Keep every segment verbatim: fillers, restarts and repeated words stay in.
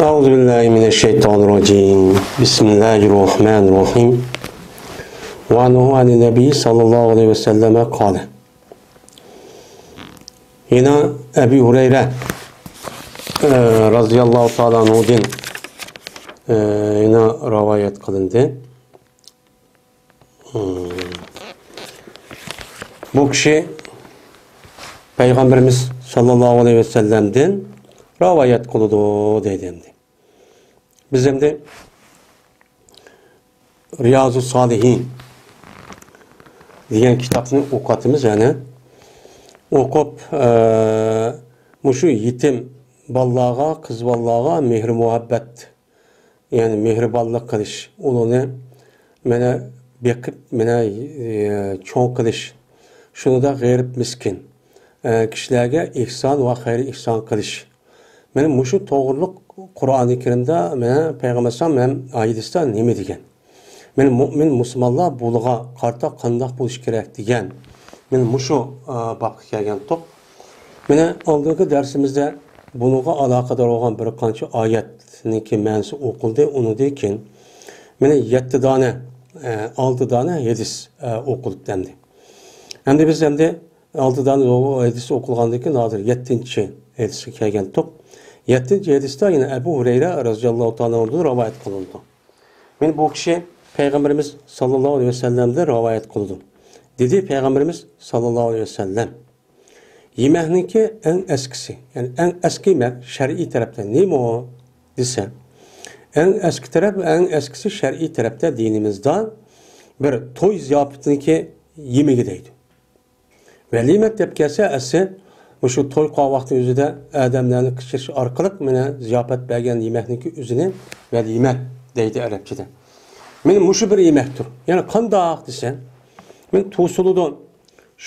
أعوذ بالله من الشيطان الرجيم. بسم الله الرحمن الرحيم. وعنه عن النبي صلى الله عليه وسلم قال. يەنە ئەبۇ ھۇرەيرە، ئە، رازىياللاھۇ تائالا ئەنھۇدىن، ئە، يەنە رىۋايەت قىلىندى. بۇ كىشى پەيغەمبىرىمىز ساللاللاھۇ ئەلەيھى ۋەسەللەمدىن رىۋايەت قىلىدۇ دەيدۇ ئەمدى. بىز ئەمدى رىيازۇ سالىھىن دېگەن كىتابنى ئوقۇۋاتىمىز، يەنى ئوقۇپ، ئە، مۇشۇ يېتىم بالىلارغا، قىز بالىلارغا مېھرى مۇھەببەت، يەنى مېھرىبانلىق قىلىش، ئۇلارنى مانا بېقىپ، مانا، ئە، چوڭ قىلىش، شۇنىڭدەك غېرىب مىسكىن، ئە، كىشىلەرگە ئېھسان ۋە خەير ئېھسان قىلىش. مانا مۇشۇ توغرىلىق قۇرئانى كەرىمدە مانا پەيغەمبەر ئەلەيھىسسالام ھەم ھەدىستە نېمە دېگەن؟ مانا مۇئمىن مۇسۇلمانلار بۇلىغا قارىتا قانداق بولۇش كېرەك دېگەن. مانا مۇشۇ، ئە، بابقا كەلگەنتۇق. مانا ئالدىنقى دەرسىمىزدە بۇنىڭغا ئالاقىدار بولغان بىر قانچە ئايەتنىڭكى مەنىسى ئوقۇلدى. ئۇنىڭدىن كېيىن مانا يەتتە دانە، ئە، ئالتە دانە ھەدىس، ئە، ئوقۇلۇپتۇ ئەمدى. ئەمدى بىز ئەمدى ئالتە دانە ھەدىس ئوقۇلغاندىن كېيىن ھازىر يەتتىنچى ھەدىسكە كەلگەنتۇق. يەتتىنچى ھەدىستە يەنە ئەبۇ ھۇرەيرە رازىياللاھۇ تائالا ئەنھۇدىن رىۋايەت قىلىنىدۇ. مانا بۇ كىشى پەيغەمبىرىمىز ساللاللاھۇ ئەلەيھى ۋەسەللەمدىن رىۋايەت قىلىدۇ. دېدى پەيغەمبىرىمىز ساللاللاھۇ ئەلەيھى ۋەسەللەم، يېمەكنىڭكى ئەڭ ئەسكىسى، يەنى ئەڭ ئەسكى يېمەك شەرئىي تەرەپتە نېمە ئۇ دېسە، ئەڭ ئەسكى تەرەپ، ئەڭ ئەسكىسى شەرئىي تەرەپتە دىنىمىزدا بىر توي زىياپىتىنىڭكى يېمىكى دەيدۇ. ۋەلىمەت دەپ كەلسە، ئەسلى مۇشۇ توي قىلغان ۋاقتى ئۆزىدە ئادەملەرنى قىچىرىش ئارقىلىق مانا زىياپەت بەرگەن يېمەكنىڭكى ئۆزىنى ۋەلىمەت دەيدۇ ئەرەبچىدە. مانا مۇشۇ بىر يېمەكتۇر. يەنى قانداق دېسە، مانا توسۇلىدۇ.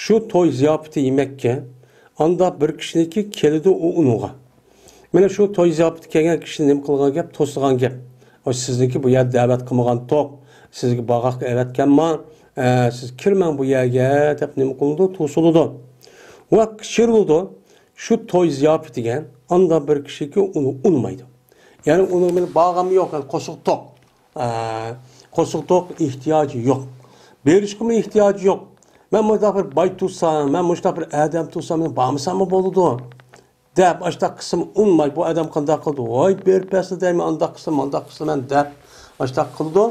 شۇ توي زىياپىتى يېمەككە ئانداق بىر كىشىنىڭكى كېلىدۇ ئۇ ئۇنىڭغا. مانا شۇ توي زىياپىتىگە كەلگەن كىشى نېمە قىلغان گەپ؟ توسىغان گەپ. ئاي، سىزنىڭكى بۇ يەردە دەۋەت قىلمىغانتۇق. سىزگە باغاققا ئەۋەتكەنما، ئە، سىز كىرمەڭ بۇ يەرگە دەپ نېمە قىلىدۇ؟ توسۇلىدۇ. ۋە قىچىرىلىدۇ. شۇ توي زىياپىتىگە ئانداق بىر كىشىكى ئۇنى ئۇنىمايدۇ. يەنى ئۇنىڭ بىلەن بارغانمۇ يوق، يەنى قورسىقى توق. ئە، قورسىقى توق، ئېھتىياجى يوق. بېرىشقىمۇ ئېھتىياجى يوق. مەن مۇنداق بىر باي تۇرسام، مەن مۇشۇنداق بىر ئادەم تۇرسام، مەن بارمىساممۇ بولىدۇ دەپ، ئاشتاق قىلسىمۇ ئۇنىماي، بۇ ئادەم قانداق قىلىدۇ؟ ۋاي، بېرىپ بەرسە دەيمەن، ئانداق قىلسىمەن، مانداق قىلسىمەن دەپ، ئاشتاق قىلىدۇ.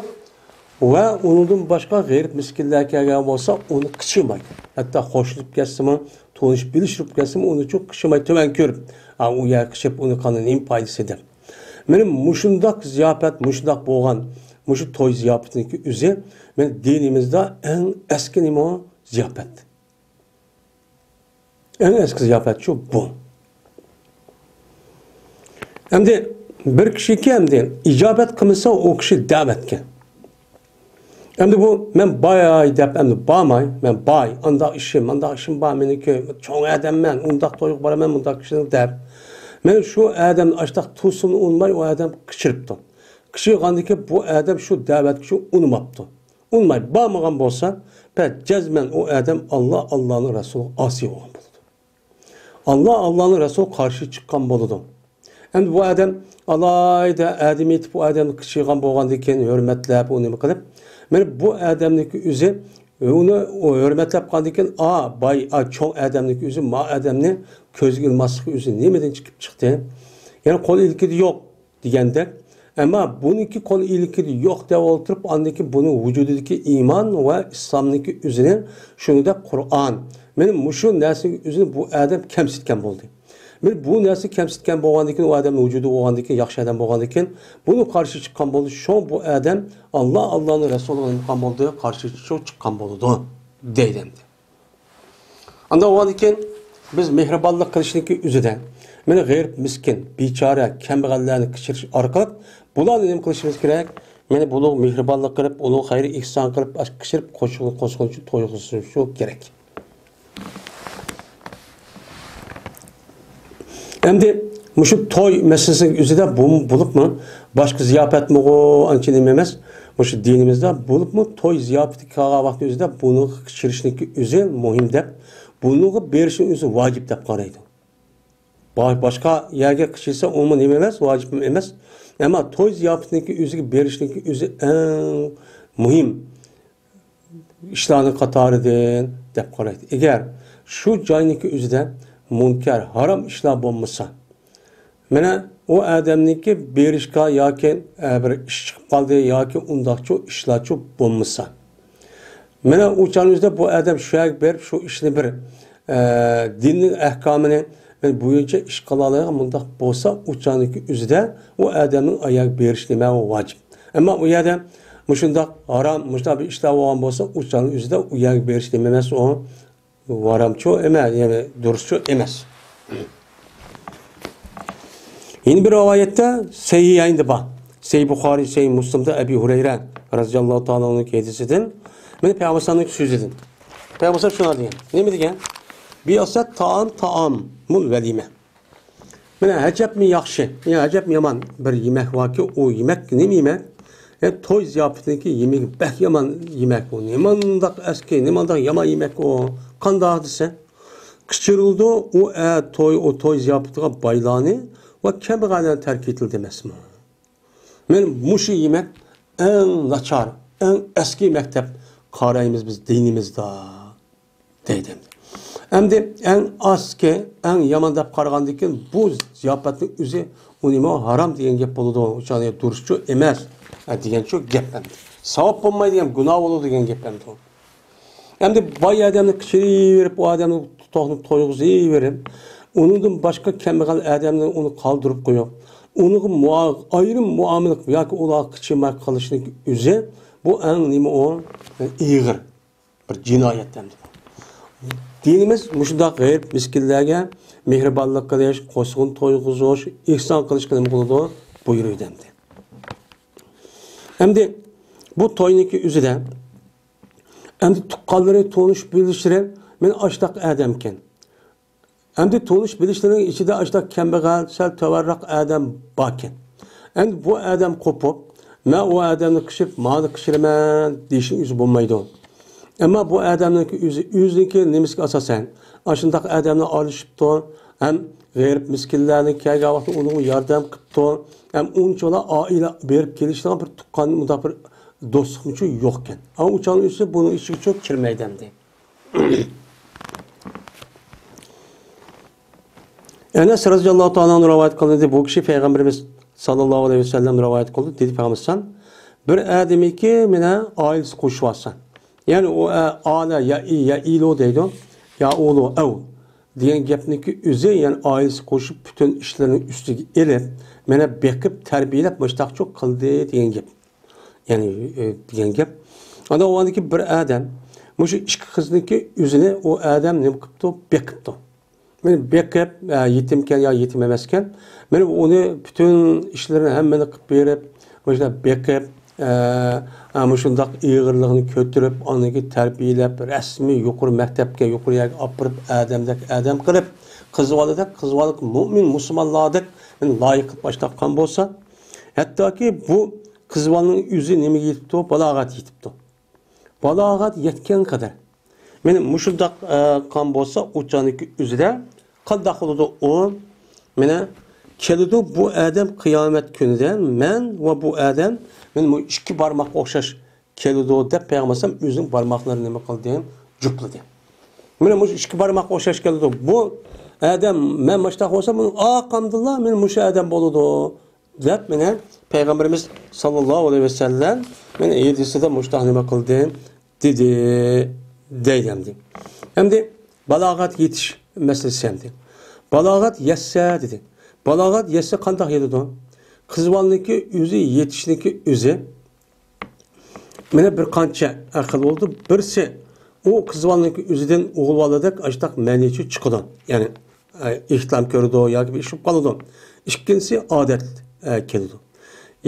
ۋە ئۇنىڭدىن باشقا غېرىب مىسكىنلەر كەلگەن بولسا، ئۇنى قىچىمايدۇ. ھەتتا خوشلىشىپ كەتسىمۇ، تونۇشۇپ بىلىشىپ كەتسىمۇ، ئۇنى چوق قىچىماي تۆۋەن كۆرۈپ، ئا، ئۇ يەرگە قىچىپ، ئۇنى قانداق نېمە پايدىسى دەپ. مانا مۇشۇنداق زىياپەت، مۇشۇنداق بولغان، مۇشۇ توي زىياپىتىنىڭكى ئۆزى، مانا دىنىمىزدا ئەڭ ئەسكى نېمە؟ زىياپەت. ئەڭ ئەسكى زىياپەتچۇ بۇ. ئەمدى بىر كىشىكى ئەمدى ئىجابەت قىلمىسا ئۇ كىشى دەۋەتكە. ئەمدى بۇ مەن باي دەپ ئەمدى بارماي، مەن باي، ئانداق ئىشىم، مانداق ئىشىم بار مېنىڭكى، چوڭ ئادەممەن، ئۇنداق تويغا بارىمەن، مۇنداق كىشىنى دەپ. مەن شۇ ئادەم ئاشتاق تۇرسۇننى ئۇنىماي ئۇ ئادەم قىچىرىپتۇ. قىچىرغاندىكى بۇ ئادەم شۇ دەۋەتكۈچى ئۇنىماپتۇ. ئۇنىماي بارمىغان بولسا، پە جەزمەن ئۇ ئادەم ئاللا، ئاللانىڭ رەسۇلىغا ئاسىي بولغان بولىدۇ. ئاللا، ئاللانىڭ رەسۇلى قارشى چىققان بولىدۇ. ئەمدى بۇ ئادەم ئالاھىدە ئادەم ئېتىپ، ئۇ ئادەمنى قىچىغان بولغاندىن كېيىن ھۆرمەتلەپ، ئۇ نېمە قىلىپ، مانا بۇ ئادەمنىڭكى ئۆزى، ئۇنى ھۆرمەتلەپ قالغاندىن كېيىن، ئا، باي، ئا، چوڭ ئادەمنىڭكى ئۆزى ما ئادەمنى كۆزگە ئىلماسلىقى ئۆزى نېمىدىن چىقىپ چىقتى؟ يەنى قول ئىلكىدە يوق دېگەندەك. ئەمما بۇنىڭكى قول ئىلكىدە يوق دەپ ئولتۇرۇپ، ئاندىن كېيىن بۇنىڭ ۋۇجۇدىدىكى ئىمان ۋە ئىسلامنىڭكى ئۆزىنى، شۇنىڭدەك قۇرئان، مانا مۇشۇ نەرسىنىڭ ئۆزىنى بۇ ئادەم كەمسىتكەن بولدى. مانا بۇ نەرسە كەمسىتكەن بولغاندىن كېيىن، ئۇ ئادەمنىڭ ۋۇجۇدى بولغاندىن كېيىن، ياخشى ئادەم بولغاندىن كېيىن، بۇنىڭغا قارشى چىققان بولدى. شۇڭا بۇ ئادەم ئاللا، ئاللانىڭ رەسۇلىغا نېمە قىلغان بولدى؟ قارشى چىققان بولىدۇ، دەيدۇ ئەمدى. ئاندىن ئۇنىڭدىن كېيىن بىز مېھرىبانلىق قىلىشنىڭكى ئۆزىدە، مانا غېرىب، مىسكىن، بىچارە، كەمبەغەللەرنى قىچىرىش ئارقىلىق بۇلارنى نېمە قىلىشىمىز كېرەك؟ مانا بۇلارغا مېھرىبانلىق قىلىپ، ئۇلارغا خەير ئېھسان قىلىپ، قىچىرىپ قوشۇلغۇچى توي قىلسۇن شۇ كېرەك. ئەمدى مۇشۇ توي مەسىلىسىنىڭ ئۆزىدە بۇ بولۇپمۇ باشقا زىياپەتمىغۇ ئانچە نېمە ئەمەس. مۇشۇ دىنىمىزدا بولۇپمۇ توي زىياپىتىگە كەلگەن ۋاقىتتا ئۆزىدە بۇنىڭغا قىچىرىشنىڭكى ئۆزى مۇھىم دەپ، بۇنىڭغا بېرىشنىڭ ئۆزى ۋاجىپ دەپ قارايدۇ. با-، باشقا يەرگە قىچىلسا ئۇمۇ نېمە ئەمەس، ۋاجىپمۇ ئەمەس. ئەمما توي زىياپىتىنىڭكى ئۆزىگە بېرىشنىڭكى ئۆزى ئەڭ مۇھىم ئىشلارنىڭ قاتارىدىن دەپ قارايدۇ. ئەگەر شۇ جاينىڭكى ئۆزىدە مۇنكەر، ھارام ئىشلار بولمىسا، مانا ئۇ ئادەمنىڭكى بېرىشقا ياكى، ئە، بىر ئىش چىقىپ قالدى ياكى ئۇنداقچۇ ئىشلارچۇ بولمىسا، مانا ئۇ چاغنىڭ ئۆزىدە بۇ ئادەم شۇ يەرگە بېرىپ شۇ ئىشنى بىر، ئە، دىننىڭ ئەھكامىنى بويىچە ئىش قىلالايدىغان مۇنداق بولسا، ئۇ چاغنىڭكى ئۆزىدە ئۇ ئادەمنىڭ ئۇ يەرگە بېرىشى نېمە ۋاجىپ. ئەمما ئۇ يەردە مۇشۇنداق ھارام، مۇشۇنداق بىر ئىشلار بولغان بولسا، ئۇ چاغنىڭ ئۆزىدە ئۇ يەرگە بېرىش نېمە ئەمەس ئۇ؟ ھارامچۇ ئەمەس، يەنى دۇرۇسچۇ ئەمەس. يەنە بىر رىۋايەتتە سەھىھەيندا بار. سەھىھ بۇخارىي، سەھىھ مۇسلىمدا ئەبى ھۇرەيرە رەزىياللاھۇ تائالا ئەنھۇنىڭ ھەدىسىدىن، مانا پەيغەمبەر ئەلەيھىسسالامنىڭ سۆزىدىن. پەيغەمبەر ئەلەيھىسسالام شۇنداق دېگەن. نېمە دېگەن؟ بىئسە تائام تائامۇل ۋەلىمە. مانا ئەجەبمۇ ياخشى، يا ئەجەبمۇ يامان بىر يېمەك باركى، ئۇ يېمەك نېمە يېمەك؟ يا توي زىياپىتىنىڭكى يېمىكى بەك يامان يېمەك ئۇ. نېمانداق ئەسكى، نېمانداق يامان يېمەك ئۇ. قانداق دېسە، قىچۇرۇلىدۇ ئۇ، ئە، توي، ئۇ توي زىياپىتىغا بايلارنى ۋە كەمبەغەللەرنى تەرك ئېتىلدى ئەمەسمۇ؟ مانا مۇشۇ يېمەك ئەڭ ناچار، ئەڭ ئەسكى يېمەك دەپ قارايمىز بىز دىنىمىزدا. دەيدۇ. ئەمدى ئەڭ ئاسكى، ئەڭ يامان دەپ قارىغاندىن كېيىن، بۇ زىياپەتنىڭ ئۆزى ئۇنىمۇ ھارام دېگەن گەپ بولىدۇ. ئۇ چاغدا دۇرۇسچۇ ئەمەس، ھە، دېگەنچۇ گەپ ئەمدى. ساۋاب بولمايدۇ دېگەن، گۇناھ بولىدۇ دېگەن گەپ ئەمدى. ئەمدى باي ئادەمنى قىچىرىۋېرىپ، ئۇ ئادەمنى توقنى تويغۇزۇۋېرىپ، ئۇنىڭدىن باشقا كەمبەغەل ئادەمنى ئۇنى قالدۇرۇپ قويۇپ، ئۇنىڭغا مۇئا-، ئايرىم مۇئامىلە ياكى ئۇلارغا قىچىرماي قىلىشنىڭ ئۆزى، بۇ ئەڭ نېمە ئۇ؟ ئېغىر. بىر جىنايەت ئەمدى. دىنىمىز مۇشۇنداق غېرىب مىسكىنلەرگە مېھرىبانلىق قىلىش، قوسۇغۇن تويغۇزۇش، ئېھسان قىلىشقا نېمە قىلىدۇ؟ بۇيرۇيدۇ ئەمدى. ئەمدى بۇ توينىڭكى ئۆزىدە ئەمدى تۇغقانلىرى، تونۇش بىلىشلىرى، مەن ئاشۇنداق ئادەمكەن. ئەمدى تونۇش بىلىشلىرىنىڭ ئىچىدە ئاشۇنداق كەمبەغەل، سەل تۆۋەنرەك ئادەم باركەن. ئەمدى بۇ ئادەم قوپۇپ، مەن ئۇ ئادەمنى قىچىرىپ، ماڭا قىچىرىمەن دېيىشنىڭ ئۆزى بولمايدۇ. ئەمما بۇ ئادەمنىڭكى ئۆزى، ئۆزىنىڭكى نېمىسىگە ئاساسەن، ئاشۇنداق ئادەمنى ئارىلىشىپتۇ، ھەم غېرىب مىسكىنلەرنى كەلگەن ۋاقىتتا ئۇنىڭغا ياردەم قىپتۇ، ھەم ئۇنچىۋالا ئائىلە بېرىپ كېلىشىدىغان بىر تۇغقان، مۇنداق بىر دوستلۇقمۇچۇ يوقكەن. ئەمما ئۇ چاغنىڭ ئۆزى بۇنىڭ ئىچىگىچۇ كىرمەيدۇ ئەمدى. ئەنەس رەزىياللاھۇ تائالا ئەنھۇ رىۋايەت قىلىندى. بۇ كىشى پەيغەمبىرىمىز ساللاللاھۇ ئەلەيھى ۋەسەللەم رىۋايەت قىلدى. دېدى پەيغەمبەر، بىر ئادەمكى مانا ئائىلىسى قوشۇۋالسا. يەنى ئۇ، ئە، ئالە يا ئى، يا ئىلۇ دەيدۇ. يا ئۇلۇ، ئەۋ دېگەن گەپنىڭكى ئۆزى، يەنى ئائىلىسى قوشۇپ پۈتۈن ئىشلىرىنى ئۈستىگە ئېلىپ، مانا بېقىپ، تەربىيەلەپ، مۇشتاقچۇ قىلدى دېگەن گەپ. يەنى، ئە، دېگەن گەپ. ئاندىن ئۇ ئاندىكى بىر ئادەم مۇشۇ ئىككى قىزنىڭكى ئۆزىنى ئۇ ئادەم نېمە قىپتۇ؟ بېقىپتۇ. مانا بېقىپ، ئە، يېتىمكەن يا يېتىم ئەمەسكەن. مانا ئۇنى پۈتۈن ئىشلىرىنى ھەممىنى قىلىپ بېرىپ، مۇشۇنداق بېقىپ، ئە، ئە، مۇشۇنداق ئېغىرلىقىنى كۆتۈرۈپ، ئاندىن كېيىن تەربىيەلەپ، رەسمىي يۇقىرى مەكتەپكە، يۇقىرى يەرگە ئاپىرىپ، ئادەمدەك ئادەم قىلىپ، قىز بالىدەك، قىز بالا مۇئمىن مۇسۇلمانلاردەك مانا لايىق قىلىپ باشلاپ قىلغان بولسا، ھەتتاكى بۇ قىز بالىنىڭ ئۆزى نېمىگە يېتىپتۇ؟ بالاغەت يېتىپتۇ. بالاغەت يەتكەن قەدەر. مانا مۇشۇنداق، ئە، قىلغان بولسا، ئۇ چاغنىڭكى ئۆزىدە قانداق بولىدۇ ئۇ؟ مانا كېلىدۇ بۇ ئادەم قىيامەت كۈنىدە، مەن ۋە بۇ ئادەم، مانا بۇ ئىككى بارماققا ئوخشاش كېلىدۇ دەپ پەيغەمبەر ئەلەيھىسسالام ئۆزىنىڭ بارماقلىرىنى نېمە قىلدى؟ جۈپلىدى. مانا مۇشۇ ئىككى بارماققا ئوخشاش كېلىدۇ. بۇ ئادەم، مەن مۇشۇنداق بولسام، مېنىڭ ئارقامدىنلا مانا مۇشۇ ئادەم بولىدۇ. دەپ، مانا پەيغەمبىرىمىز ساللاللاھۇ ئەلەيھى ۋەسەللەم مانا ھەدىسىدە مۇشۇنداق نېمە قىلدى؟ دېدى، دەيدۇ ئەمدى. ئەمدى بالاغەت يېتىش مەسىلىسى ئەمدى. بالاغەت يەتسە دېدى. بالاغەت يەتسە قانداق يېتىدۇ؟ قىز بالىنىڭكى ئۆزى يېتىشنىڭكى ئۆزى مانا بىر قانچە خىل بولىدۇ. بىرسى، ئۇ قىز بالىنىڭكى ئۆزىدىن ئوغۇل بالىدەك ئاشۇنداق مەنىچۇ چىقىدۇ. يەنى، ئە، ئېھتىلام كۆرىدۇ ياكى بىر ئىش بولۇپ قالىدۇ. ئىككىنچىسى، ئادەت، ئە، كېلىدۇ.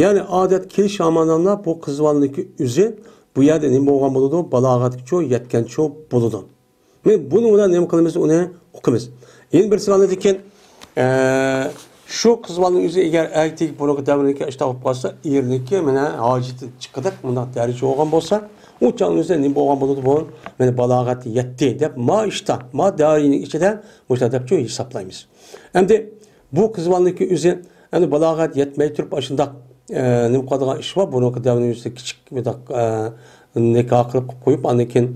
يەنى ئادەت كېلىش ھامانلا بۇ قىز بالىنىڭكى ئۆزى بۇ يەردە نېمە بولغان بولىدۇ؟ بالاغەتكىچۇ يەتكەنچۇ بولىدۇ. مانا بۇنىڭ بىلەن نېمە قىلىمىز؟ ئۇنى ئۇقىمىز. يەنە بىرسى ئاندىن كېيىن، ئە، شۇ قىز بالىنىڭ ئۆزى ئەگەر ئەگىتىگە بۇرۇنقى دەۋرنىڭكى ئىشتا بولۇپ قالسا، ئېرىنىڭكى مانا ھاجىتى چىققۇدەك مۇنداق دەرىجە بولغان بولسا، ئۇ چاغنىڭ ئۆزىدە نېمە بولغان بولىدۇ بۇ؟ مانا بالاغەت يەتتى دەپ، ما ئىشتا، ما دەۋرنىڭ ئىچىدە مۇشۇنداق دەپچۇ ھېسابلايمىز. ئەمدى بۇ قىز بالىنىڭكى ئۆزى، يەنى بالاغەت يەتمەي تۇرۇپ، ئاشۇنداق، ئە، نېمە قىلىدىغان ئىش بار. بۇنىڭكى دەۋرنىڭ ئۆزىدە كىچىك بۇنداق، ئە، نىكاھ قىلىپ قويۇپ، ئاندىن كېيىن،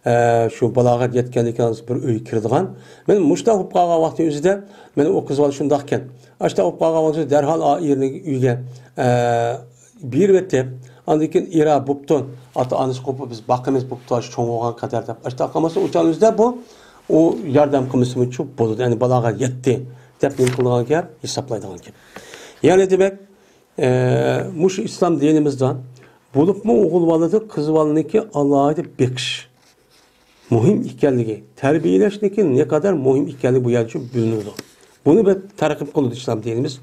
ئە، شۇ بالاغەت يەتكەندىن كېيىن بىر ئۆيگە كىرىدىغان. مانا مۇشۇنداق بولۇپ قالغان ۋاقتى ئۆزىدە، مانا ئۇ قىز بالا شۇنداقكەن. ئاشۇنداق بولۇپ قالغان ۋاقتىدا دەرھال ئا-، ئېرىنىڭ ئۆيىگە، ئە، بېرىۋېتىپ، ئاندىن كېيىن ئېرى بوپتۇ، ئاتا-ئانىسى قوپۇپ، بىز باقىمىز، بوپتۇ، ئاشۇ چوڭ بولغان قەدەر دەپ، ئاشۇنداق قىلماسا، ئۇ چاغنىڭ ئۆزىدە بۇ، ئۇ ياردەم قىلمىسىمۇچۇ بولىدۇ. يەنى بالاغەت يەتتى دەپ نېمە قىلىدىغان گەپ، ھېسابلايدىغان گەپ. يەنى دېمەك، ئە، مۇشۇ ئىسلام دىنىمىزدا بولۇپمۇ ئوغۇل بالىدىن قىز بالىنىڭكى ئالاھىدە بېقىش مۇھىم ئىكەنلىكى، تەربىيەلەشنىڭكى نەقەدەر مۇھىم ئىكەنلىكى بۇ يەردە بىلىنىدۇ. بۇنى بىر تەرغىب قىلىدۇ ئىسلام دىنىمىز.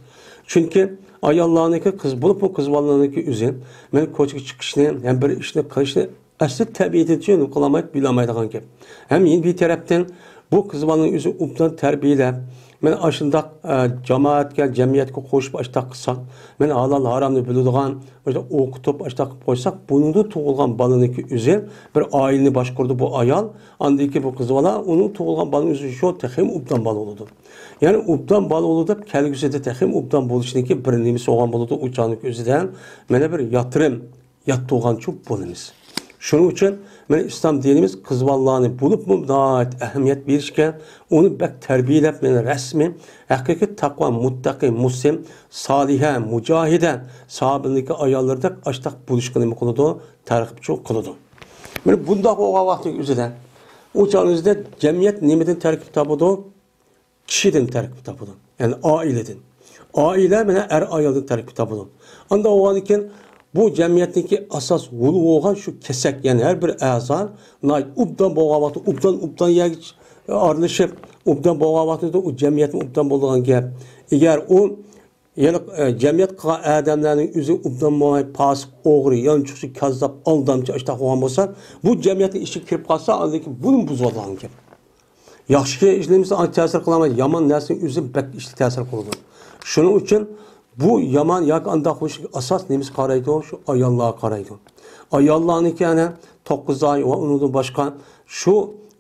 چۈنكى ئاياللارنىڭكى قىز بولۇپمۇ قىز بالىلارنىڭكى ئۆزى، مانا كوچىغا چىقىشنى، ھەم بىر ئىشنى قىلىشنى ئەسلى تەبىئىتىدىچە قىلالمايدۇ، بىلەلمەيدىغان گەپ. ھەم يەنە بىر تەرەپتىن بۇ قىز بالىنىڭ ئۆزى ئوبدان تەربىيەلەپ، مانا ئاشۇنداق، ئە، جامائەتكە، جەمئىيەتكە قوشۇپ ئاشۇنداق قىلساق، مانا ھالال ھارامنى بىلىدىغان، مۇشۇنداق ئوقۇتۇپ، ئاشۇنداق قىلىپ قويساق، بۇنىڭدىن تۇغۇلغان بالىنىڭكى ئۆزى بىر ئائىلىنى باشقۇرىدۇ بۇ ئايال. ئاندىن كېيىن بۇ قىز بالا ئۇنىڭ تۇغۇلغان بالىنىڭ ئۆزى شۇ تېخىمۇ ئوبدان بالا بولىدۇ. يەنى ئوبدان بالا بولىدۇ دەپ كەلگۈسىدە تېخىمۇ ئوبدان بولۇشنىڭكى بىر نېمىسى بولغان بولىدۇ ئۇ چاغنىڭكى ئۆزىدە. مانا بىر ياتۇرۇم، ياتتۇرغانچۇ بولىمىز. شۇنىڭ ئۈچۈن مانا ئىسلام دىنىمىز قىز بالىلارنى بولۇپمۇ ناھايىتى ئەھمىيەت بېرىشكە، ئۇنى بەك تەربىيەلەپ، مانا رەسمىي، ھەقىقىي تەقۋا، مۇتتەقى، مۇسلىم، سالىھە، مۇجاھىدە، ساھابىنىڭكى ئاياللىرىدەك ئاشتاق بولۇشقا نېمە قىلىدۇ؟ تەرغىبچۇ قىلىدۇ. مانا بۇنداق بولغان ۋاقتىنىڭ ئۆزىدە، ئۇ چاغنىڭ ئۆزىدە جەمئىيەت نېمىدىن تەركىب تاپىدۇ؟ كىشىدىن تەركىب تاپىدۇ. يەنى ئائىلىدىن. ئائىلە مانا ئەر ئايالدىن تەركىب تاپىدۇ. ئانداق بولغاندىكىن بۇ جەمئىيەتتىكى ئاساس ھول بولغان شۇ كېسەك، يەنى ھەر بىر ئەزا ناھايىتى ئوبدان بولغان ۋاقتى، ئوبدان، ئوبدان يەرگە ئارىلىشىپ، ئوبدان بولغان ۋاقتىدا ئۇ جەمئىيەتمۇ ئوبدان بولىدىغان گەپ. ئەگەر ئۇ يەنى، ئە، جەمئىيەت قىلغان ئادەملەرنىڭ ئۆزى ئوبدان بولماي، پاسىق، ئوغرى، يانچۇقچى، كاززاپ، ئالدامچى، ئاشتاق بولغان بولسا، بۇ جەمئىيەتنىڭ ئىچىگە كىرىپ قالسا، ئاندىن كېيىن بۇنى بۇزۇۋالىدىغان گەپ. ياخشى ئىشلىمىسە، ئاڭا تەسىر قىلالمايدۇ. يامان نەرسىنىڭ ئۆزى بەك ئىشقا تەسىر قىلىدۇ. شۇنىڭ ئۈچۈن بۇ يامان ياكى ئانداق بولۇشىغا ئاساس نېمىسى قارايدۇ؟ شۇ ئاياللارغا قارايدۇ. ئاياللارنىڭكى ئەنە توققۇز ئاي ۋە ئۇنىڭدىن باشقا شۇ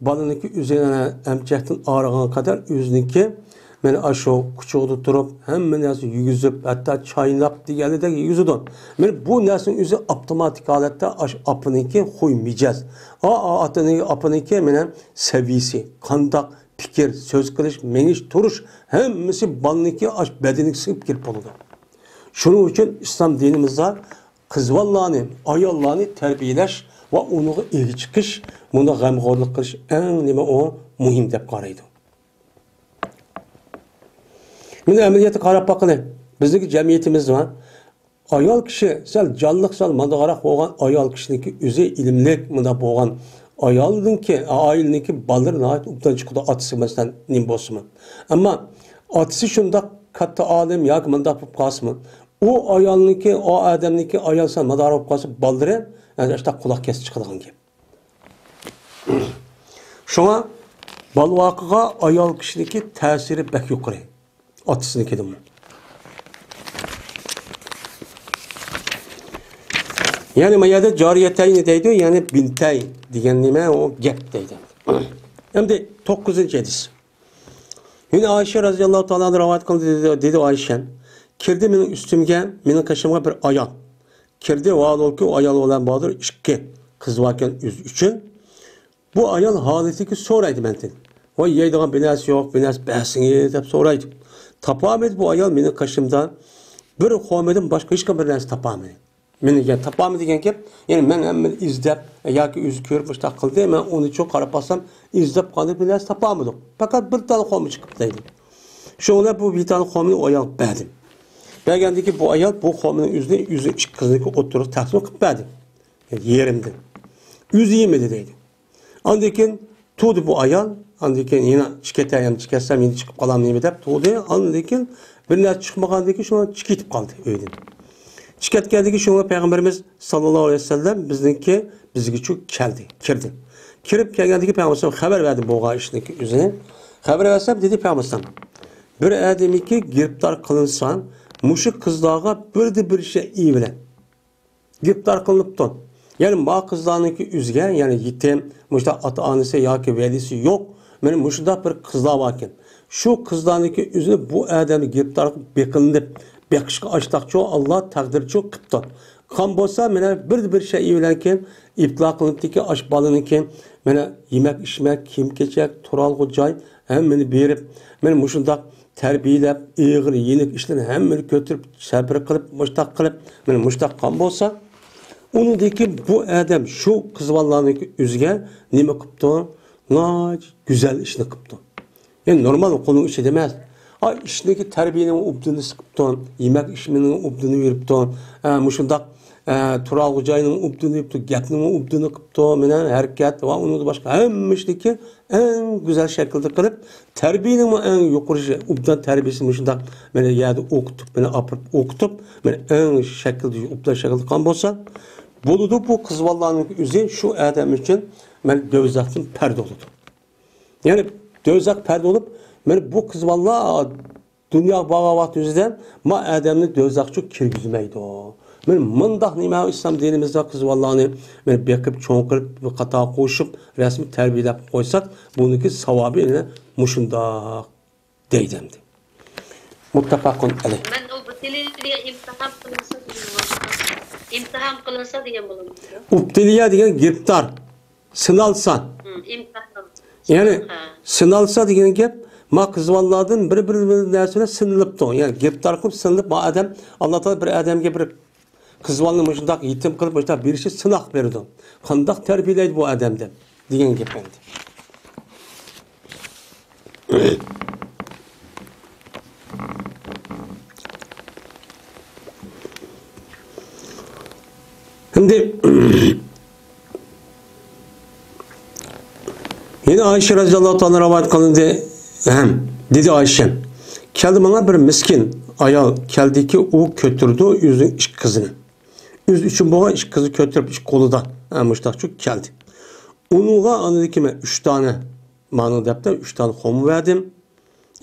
بالىنىڭكى ئۆزى ئەنە ئەمچەكتىن ئايرىغان قەدەر ئۆزىنىڭكى مانا ئاشۇ قۇچىقىدا تۇرۇپ، ھەممە نەرسە يېگۈزۈپ، ھەتتا چايناپ دېگەندەك يېگۈزىدۇ. مانا بۇ نەرسىنىڭ ئۆزى ئاپتوماتىك ھالەتتە ئاشۇ ئاپىنىڭكى خۇي مىجەز. ئا، ئا، ئاتىنىڭ، ئاپىنىڭكى مانا سەۋىيىسى، قانداق پىكىر، سۆز قىلىش، مېڭىش، تۇرۇش، ھەممىسى بالىنىڭكى ئاشۇ بەدىنىگە سىڭىپ كىرىپ بولىدۇ. شۇنىڭ ئۈچۈن ئىسلام دىنىمىزدا قىز بالىلارنى، ئاياللارنى تەربىيەلەش ۋە ئۇنىڭغا ئىگە چىقىش، بۇنىڭغا غەمخورلۇق قىلىش ئەڭ نېمە ئۇ مۇھىم دەپ قارايدۇ. مانا ئەمەلىيەتكە قاراپ باققىلى. بىزنىڭكى جەمئىيىتىمىزدە ئايال كىشى سەل جانلىق، سەل ماندىغاراق بولغان ئايال كىشىنىڭكى ئۆزى ئىلىملىك، مۇنداق بولغان ئايالنىڭكى، ئائىلىنىڭكى بالىلىرى ناھايىتى ئوبدان چىقىدۇ، ئاتىسى مەسىلەن نېمە بولسىمۇ. ئەمما ئاتىسى شۇنداق كاتتا ئالىم ياكى مۇنداق بولۇپ قالسىمۇ، ئۇ ئايالنىڭكى، ئۇ ئادەمنىڭكى ئايال سەل ماندىغاراق بولۇپ قالسا، بالىلىرى، يەنى، ئاشۇنداق قۇلاق كەسىپ چىقىدىغان گەپ. شۇڭا بالىۋاقىغا ئايال كىشىنىڭكى تەسىرى بەك يۇقىرى، ئاتىسىنىڭكىدىنمۇ. يەنى ما يەردە جارىيەتەينى دەيدۇ، يەنى بىنتەي دېگەن نېمە؟ ئۇ گەپ دەيدۇ. ئەمدى توققۇزىنچى ھەدىس. يەنە ئائىشە رەزىياللاھۇ تائالا ئەنھا رىۋايەت قىلدى، دېدى، دېدى ئائىشە، كىردى مېنىڭ ئۈستۈمگە، مېنىڭ قېشىمغا بىر ئايال. كىردى، ۋاھالۇكى، ئۇ ئايال بىلەن بولدى ئىككى قىز باركەن ئۆزى ئۈچۈن. بۇ ئايال ھالىتىگە سورايدۇ مەندىن. ۋاي، يەيدىغان بىر نەرسە يوق، بىر نەرسە بەرسىڭىز دەپ سورايدۇ. تاپالمىدى بۇ ئايال مېنىڭ قېشىمدا. بىر خورمىدىن باشقا ھېچقانداق بىر نەرسە تاپالمىدى. مېنى، يەنى تاپالمىدى دېگەن گەپ، يەنى مەن ھەممىنى ئىزدەپ ياكى ئۆزى كۆرۈپ مۇشۇنداق قىلدى، مەن ئۇنى چوڭ قاراپ باقسام، ئىزدەپ قانداق بىر نەرسە تاپالمىدۇق. پەقەت بىر تال خورما چىقىپتۇ دەيدۇ. شۇڭا بۇ بىر تال خورمىنى ئۇ ئايالغا بەردىم. بەرگەندىن كېيىن بۇ ئايال بۇ خورمىنى ئۆزىنى، ئۆزى ئىككى قىزنىڭكى ئوتتۇرىغا تەقسىم قىلىپ بەردى. يېرىمدىن. ئۆزى يېمىدى دەيدۇ. ئاندىن كېيىن تۇردى بۇ ئايال. ئاندىن كېيىن يەنە چىقىپ كەتەي، يەنە چىقىپ كەتسەم يەنە چىقىپ قالامدۇ نېمە دەپ تۇردى. ئاندىن كېيىن بىر نەرسە چىقمىغاندىن كېيىن شۇ چىقىپ كېتىپ قالدى ئۆيدىن. چىقىپ كەتكەندىن كېيىن شۇڭا پەيغەمبىرىمىز ساللاللاھۇ ئەلەيھى ۋەسەللەم بىزنىڭكى، بىزگىچۇ كەلدى، كىردى. كىرىپ كەلگەندىن كېيىن پەيغەمبەر خەۋەر بەردى بولغان ئىشنىڭكى ئۆزىنى. خەۋەر بەرسەم دېدى پەيغەمبەر، بىر ئادەمكى گىرىپتار قىلىنسا مۇشۇ قىزلارغا بىردە بىر شەيئى بىلەن گىرىپتار قىلىنىپتۇ. يەنى ما قىزلارنىڭكى ئۆزىگە، يەنى يېتىم، مۇشۇنداق ئاتا-ئانىسى ياكى ۋەلىسى يوق، مانا مۇشۇنداق بىر قىزلار باركەن. شۇ قىزلارنىڭكى ئۆزىنى بۇ ئادەمگە گىرىپتار قىلىپ بېقىنىپ، بېقىشقا ئاشتاقچۇ، ئاللا تەقدىرچۇ قىپتۇ. قان بولسا، مانا بىر، بىر شەيئى بىلەن كېيىن ئىبتىلا قىلىنىپتىكى ئاش بالىنىڭكى، مانا يېمەك، ئىچمەك، كىيىم-كېچەك، تۇرالغۇ جاي، ھەممىنى بېرىپ، مانا مۇشۇنداق تەربىيەلەپ، ئېغىر، يېنىك ئىشلارنى ھەممىنى كۆتۈرۈپ، سەپىرى قىلىپ، مۇشتاق قىلىپ، مانا مۇشتاق قان بولسا، ئۇنىڭدىن كېيىن بۇ ئادەم شۇ قىز بالىلارنىڭكى ئۆزىگە نېمە قىپتۇ؟ ناھايىتى گۈزەل ئىشنى قىپتۇ. يەنى نورمال قولنىڭ ئىچىدە ئەمەس. ئا، ئىشنىڭكى تەربىيەنىڭ ئوبدىنى قىپتۇ، يېمەك ئىچمىنىڭ ئوبدىنى بېرىپتۇ، ئا، مۇشۇنداق، ئا، تۇرالغۇ جاينىڭ ئوبدىنى بېرىپتۇ، گەپنىڭ ئوبدىنى قىپتۇ، مانا ھەرىكەت ۋە ئۇنىڭدىن باشقا ھەممە ئىشنىڭكى ئەڭ گۈزەل شەكىلدە قىلىپ، تەربىيەنىڭمۇ ئەڭ يۇقىرى ئوبدان تەربىيەسىنى مۇشۇنداق مانا يەردە ئوقۇتۇپ، مانا ئاپىرىپ ئوقۇتۇپ، مانا ئەڭ شەكىلدە، ئوبدان شەكىلدە قىلغان بولسا، بولىدۇ، بۇ قىز بالىلارنىڭ ئۆزى شۇ ئادەم ئۈچۈن مانا دوزاختىن پەردە بولىدۇ. يەنى دوزاخ پەردە بولۇپ، مانا بۇ قىز بالىلار دۇنياغا بارغان ۋاقتى ئۆزىدە ما ئادەمنى دوزاخقا كىرگۈزمەيدۇ. مانا مۇنداق نېمە ئىسلام دىنىمىزدا قىز بالىلارنى مانا بېقىپ، چوڭ قىلىپ، بىر قاتارغا قوشۇپ، رەسمىي تەربىيەلەپ قويساق، بۇنىڭكى ساۋابى يەنە مۇشۇنداق دەيدۇ ئەمدى. مۇتتەپەقۇن ئەلەيھ. مەن ئۇ بۇتىلىيەگە ئىمتىھان قىلىنسا دېگەن بولىدۇ. ئىمتىھان قىلىنسا دېگەن بولىدۇ. ئۇبتىلىيە دېگەن گىرىپتار. سىنالسا. ھىم، ئىمتىھان. يەنى ھە. سىنالسا دېگەن گەپ، ما قىز بالىلاردىن بىر، بىر، بىر نەرسىلەر سىنىلىپتۇ. يەنى گىرىپتار قىلىپ سىنىلىپ، ما ئادەم، ئاللا تائالا بىر ئادەمگە بىر قىز بالىنى مۇشۇنداق يېتىم قىلىپ، مۇشۇنداق بېرىشى سىناق بېرىدۇ. قانداق تەربىيەلەيدۇ بۇ ئادەم دەپ دېگەن گەپ ئەمدى. ئەمدى يەنە ئائىشە رەزىياللاھۇ تائالا رىۋايەت قىلىندى. ھەم دېدى ئائىشە، كەلدى ماڭا بىر مىسكىن ئايال كەلدىكى، ئۇ كۆتۈردى ئۆزىنىڭ ئىككى قىزىنى. ئۆزى ئۈچۈن بولغان ئىككى قىزنى كۆتۈرۈپ، ئىككى قولىدا، ھە، مۇشۇنداقچۇ كەلدى. ئۇنىڭغا ئاندىن كېيىن مەن ئۈچ دانە، مانا دەپتە، ئۈچ دانە خورما بەردىم،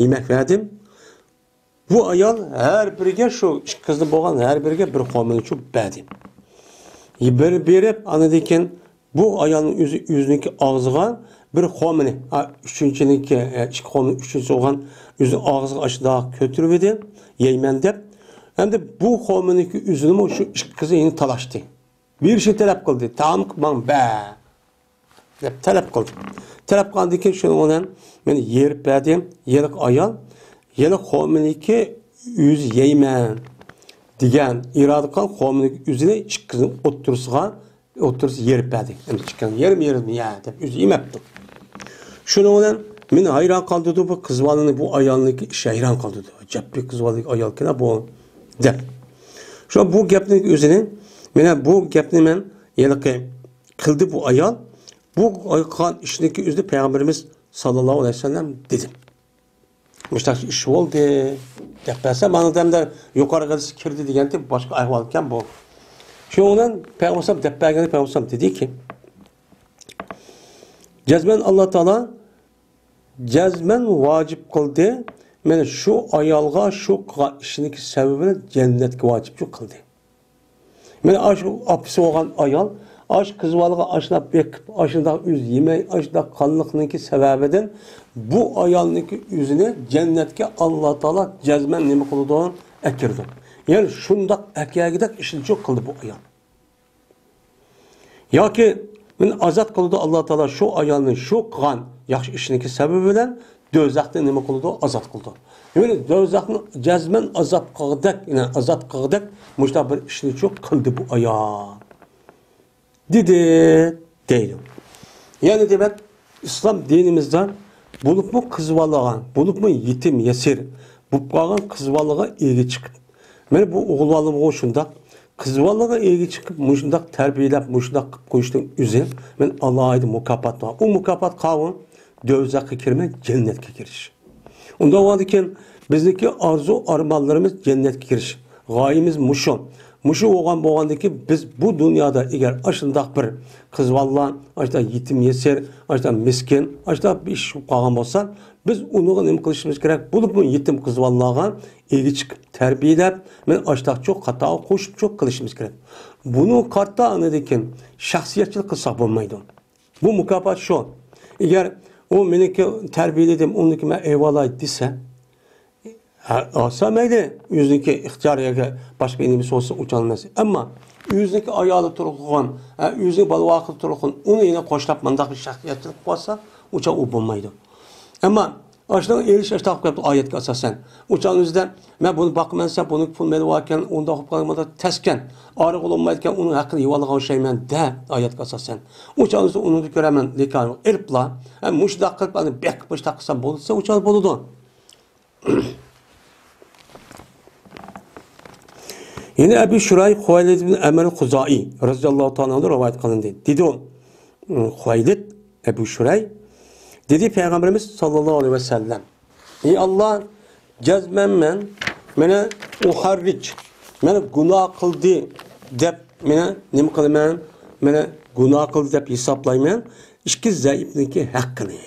يېمەك بەردىم. بۇ ئايال ھەر بىرىگە، شۇ ئىككى قىزدا بولغان ھەر بىرىگە بىر خورمىنىچۇ بەردى. بىر بېرىپ، ئاندىن كېيىن بۇ ئايالنىڭ ئۆزى ئۆزىنىڭكى ئاغزىغا بىر خورمىنى، ئا، ئۈچىنچىنىڭكى، ئە، ئىككى خورمىنى، ئۈچىنچىسى بولغان ئۆزى ئاغزىغا ئاشۇنداق كۆتۈرۈۋىدى، يەيمەن دەپ. ئەمدى بۇ خورمىنىڭكى ئۆزىنىمۇ شۇ ئىككى قىزى يەنە تالاشتى. بېرىشنى تەلەپ قىلدى. تائام قىلماڭ، بە. دەپ تەلەپ قىلدى. تەلەپ قىلغاندىن كېيىن شۇنىڭ بىلەن مەن يېرىپ بەردىم. ھېلىقى ئايال، ھېلىقى خورمىنىكى ئۆزى يەيمەن دېگەن ئىرادە قىلغان خورمىنىكى ئۆزىنى ئىككىسىنىڭ ئوتتۇرىسىغا، ئوتتۇرىسىغا يېرىپ بەردى. ئەمدى ئىككىنى يېرىم، يېرىم يە دەپ ئۆزى يېمەپتۇ. شۇنىڭ بىلەن مېنى ھەيران قالدۇردى بۇ قىز بالىنى، بۇ ئايالنىكى ئىشى ھەيران قالدۇردى. ئەجەب بىر قىز بالىلىك ئايالكەن بۇ دەپ. شۇ بۇ گەپنىڭ ئۆزىنى، مانا بۇ گەپنى مەن ھېلىقى قىلدى بۇ ئايال. بۇ قىلغان ئىشنىڭكى ئۆزىنى پەيغەمبىرىمىز ساللاللاھۇ ئەلەيھى ۋەسەللەم دېدى. مۇشۇنداق ئىش بولدى دەپ بەرسە، مانا ئادەملەر يۇقىرى غەلىسى كىردى دېگەنتى باشقا ئەھۋالكەن بۇ. شۇنىڭ بىلەن پەيغەمبەر دەپ بەرگەندە پەيغەمبەر دېدىكى، جەزمەن ئاللا تائالا جەزمەن ۋاجىپ قىلدى. مانا شۇ ئايالغا شۇ قىلغان ئىشىنىڭكى سەۋەبى بىلەن جەننەتكە ۋاجىپچۇ قىلدى. مانا ئاشۇ ئاپىسى بولغان ئايال، ئاشۇ قىز بالىغا ئاشۇنداق بېقىپ، ئاشۇنداق ئۆزى يېمەي، ئاشۇنداق قىلغانلىقىنىڭكى سەۋەبىدىن بۇ ئايالنىڭكى ئۆزىنى جەننەتكە ئاللا تائالا جەزمەن نېمە قىلىدۇ؟ ئەكىرىدۇ. يەنى شۇنداق ئەكەگۈدەك ئىشنىچۇ قىلدى بۇ ئايال. ياكى مېنى ئازاد قىلىدۇ ئاللا تائالا شۇ ئايالنى شۇ قىلغان ياخشى ئىشىنىڭكى سەۋەبى بىلەن دوزاختىن نېمە قىلىدۇ؟ ئازاد قىلىدۇ. يەنى دوزاختىن جەزمەن ئازاد قىلغۇدەك، يەنى ئازاد قىلغۇدەك مۇشۇنداق بىر ئىشنىچۇ قىلدى بۇ ئايال. دېدى، دەيدۇ. يەنى دېمەك، ئىسلام دىنىمىزدا بولۇپمۇ قىز بالىغا، بولۇپمۇ يېتىم يېسىر بولۇپ قالغان قىز بالىغا ئىگە چىقىپ، مانا بۇ ئوغۇل بالىمغۇ شۇنداق، قىز بالىغا ئىگە چىقىپ، مۇشۇنداق تەربىيەلەپ، مۇشۇنداق قىلىپ قويۇشنىڭ ئۆزى مانا ئالاھىدە مۇكاپات بار. ئۇ مۇكاپات قاۋۇ، دوزاخقا كىرمەي، جەننەتكە كىرىش. ئۇنداق بولغاندىكىن، بىزنىڭكى ئارزۇ ئارمانلىرىمىز جەننەتكە كىرىش. غايىمىز مۇشۇ. مۇشۇ بولغان بولغاندىكىن، بىز بۇ دۇنيادا ئەگەر ئاشۇنداق بىر قىز بالىلار، ئاشۇنداق يېتىم يېسىر، ئاشۇنداق مىسكىن، ئاشۇنداق بىر ئىش بولۇپ قالغان بولسا، بىز ئۇنىڭغا نېمە قىلىشىمىز كېرەك؟ بولۇپمۇ يېتىم قىز بالىلارغا ئىگە چىقىپ تەربىيەلەپ، مانا ئاشۇنداقچۇ قاتارغا قوشۇپچۇ قىلىشىمىز كېرەك. بۇنىڭغا قارىتا ئاندىن كېيىن شەخسىيەتچىلىك قىلساق بولمايدۇ. بۇ مۇكاپات شۇ. ئەگەر ئۇ مېنىڭكى تەربىيەلىدىم، ئۇنىڭكى مەن ئېۋالاي دېسە، ھە، ئالسا مەيلى، ئۆزىنىڭكى ئىختىيارىغا باشقا نېمىسى بولسا ئۇچالماس. ئەمما ئۆزىنىڭكى ئايالى تۇرغان، ھە، ئۆزىنىڭ بالا ۋاقىتى تۇرغان، ئۇنى يەنە قوشلاپ مۇنداق بىر شەخسىيەتچىلىك قىلىۋاتسا، ئۇچا ئۇ بولمايدۇ. ئەمما ئاشۇنىڭ ئېلىش ئاشتاق قىلىپ ئايەتكە ئاساسەن. ئۇچان ئۆزىدە، مەن بۇنى باقىمەن دېسە، بۇنىڭ پۇل مېلى باركەن، ئۇنداق قىلىپ قالغاندا تەسكەن. ئارىغا بولمايدىكەن، ئۇنىڭ ھەققىنى يېۋالغان ئوخشايمەن دە، ئايەتكە ئاساسەن. ئۇچان ئۆزى ئۇنىڭدا كۆرەمەن، لېكىن ئېلىپلا، ھە، مۇشۇنداق قىلىپ، ئەنە بەك مۇشۇنداق قىلسام بولسا، ئۇچان بولىدۇ. يەنە ئەبۇ شۇرەي خۇۋەيلىد ئىبن ئەمر خۇزائىي رەزىياللاھۇ تائالا ئەنھۇ رىۋايەت قىلىندى. دېدى ئۇ، خۇۋەيلىد، ئەبۇ شۇرەي، دېدى پەيغەمبىرىمىز ساللاللاھۇ ئەلەيھى ۋەسەللەم، ئى ئاللا، جەزمەن مەن مېنى ئۇھەررىج، مېنى گۇناھ قىلدى دەپ مېنى نېمە قىلىمەن؟ مېنى گۇناھ قىلدى دەپ ھېسابلايمەن ئىككى زەئىپنىڭكى ھەققىنى.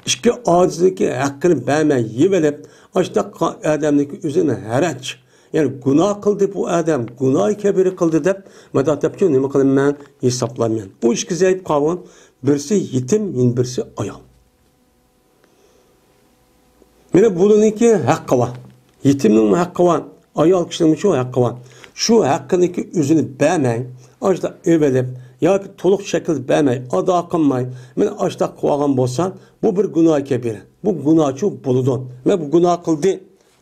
ئىككى ئاجىزنىڭكى ھەققىنى بەرمەي يېۋېلىپ، ئاشۇنداق ئادەمنىڭكى ئۆزىنى ھەرەج، يەنى گۇناھ قىلدى بۇ ئادەم، گۇناھى كەبىرە قىلدى دەپ مۇنداق دەپچۇ نېمە قىلىمەن؟ ھېسابلايمەن. ئۇ ئىككى زەئىپ قاۋۇن، بىرسى يېتىم، يەنە بىرسى ئايال. مانا بۇلارنىڭكى ھەققى بار. يېتىمنىڭمۇ ھەققى بار، ئايال كىشىنىڭمۇ شۇ ھەققى بار. شۇ ھەققىنىڭكى ئۆزىنى بەرمەي، ئاشۇنداق ئېۋېلىپ ياكى تولۇق شەكىلدە بەرمەي، ئادا قىلماي، مانا ئاشۇنداق قىلىۋالغان بولسا، بۇ بىر گۇناھ كەبىرە. بۇ گۇناھچۇ بولىدۇ. مەن بۇ گۇناھ قىلدى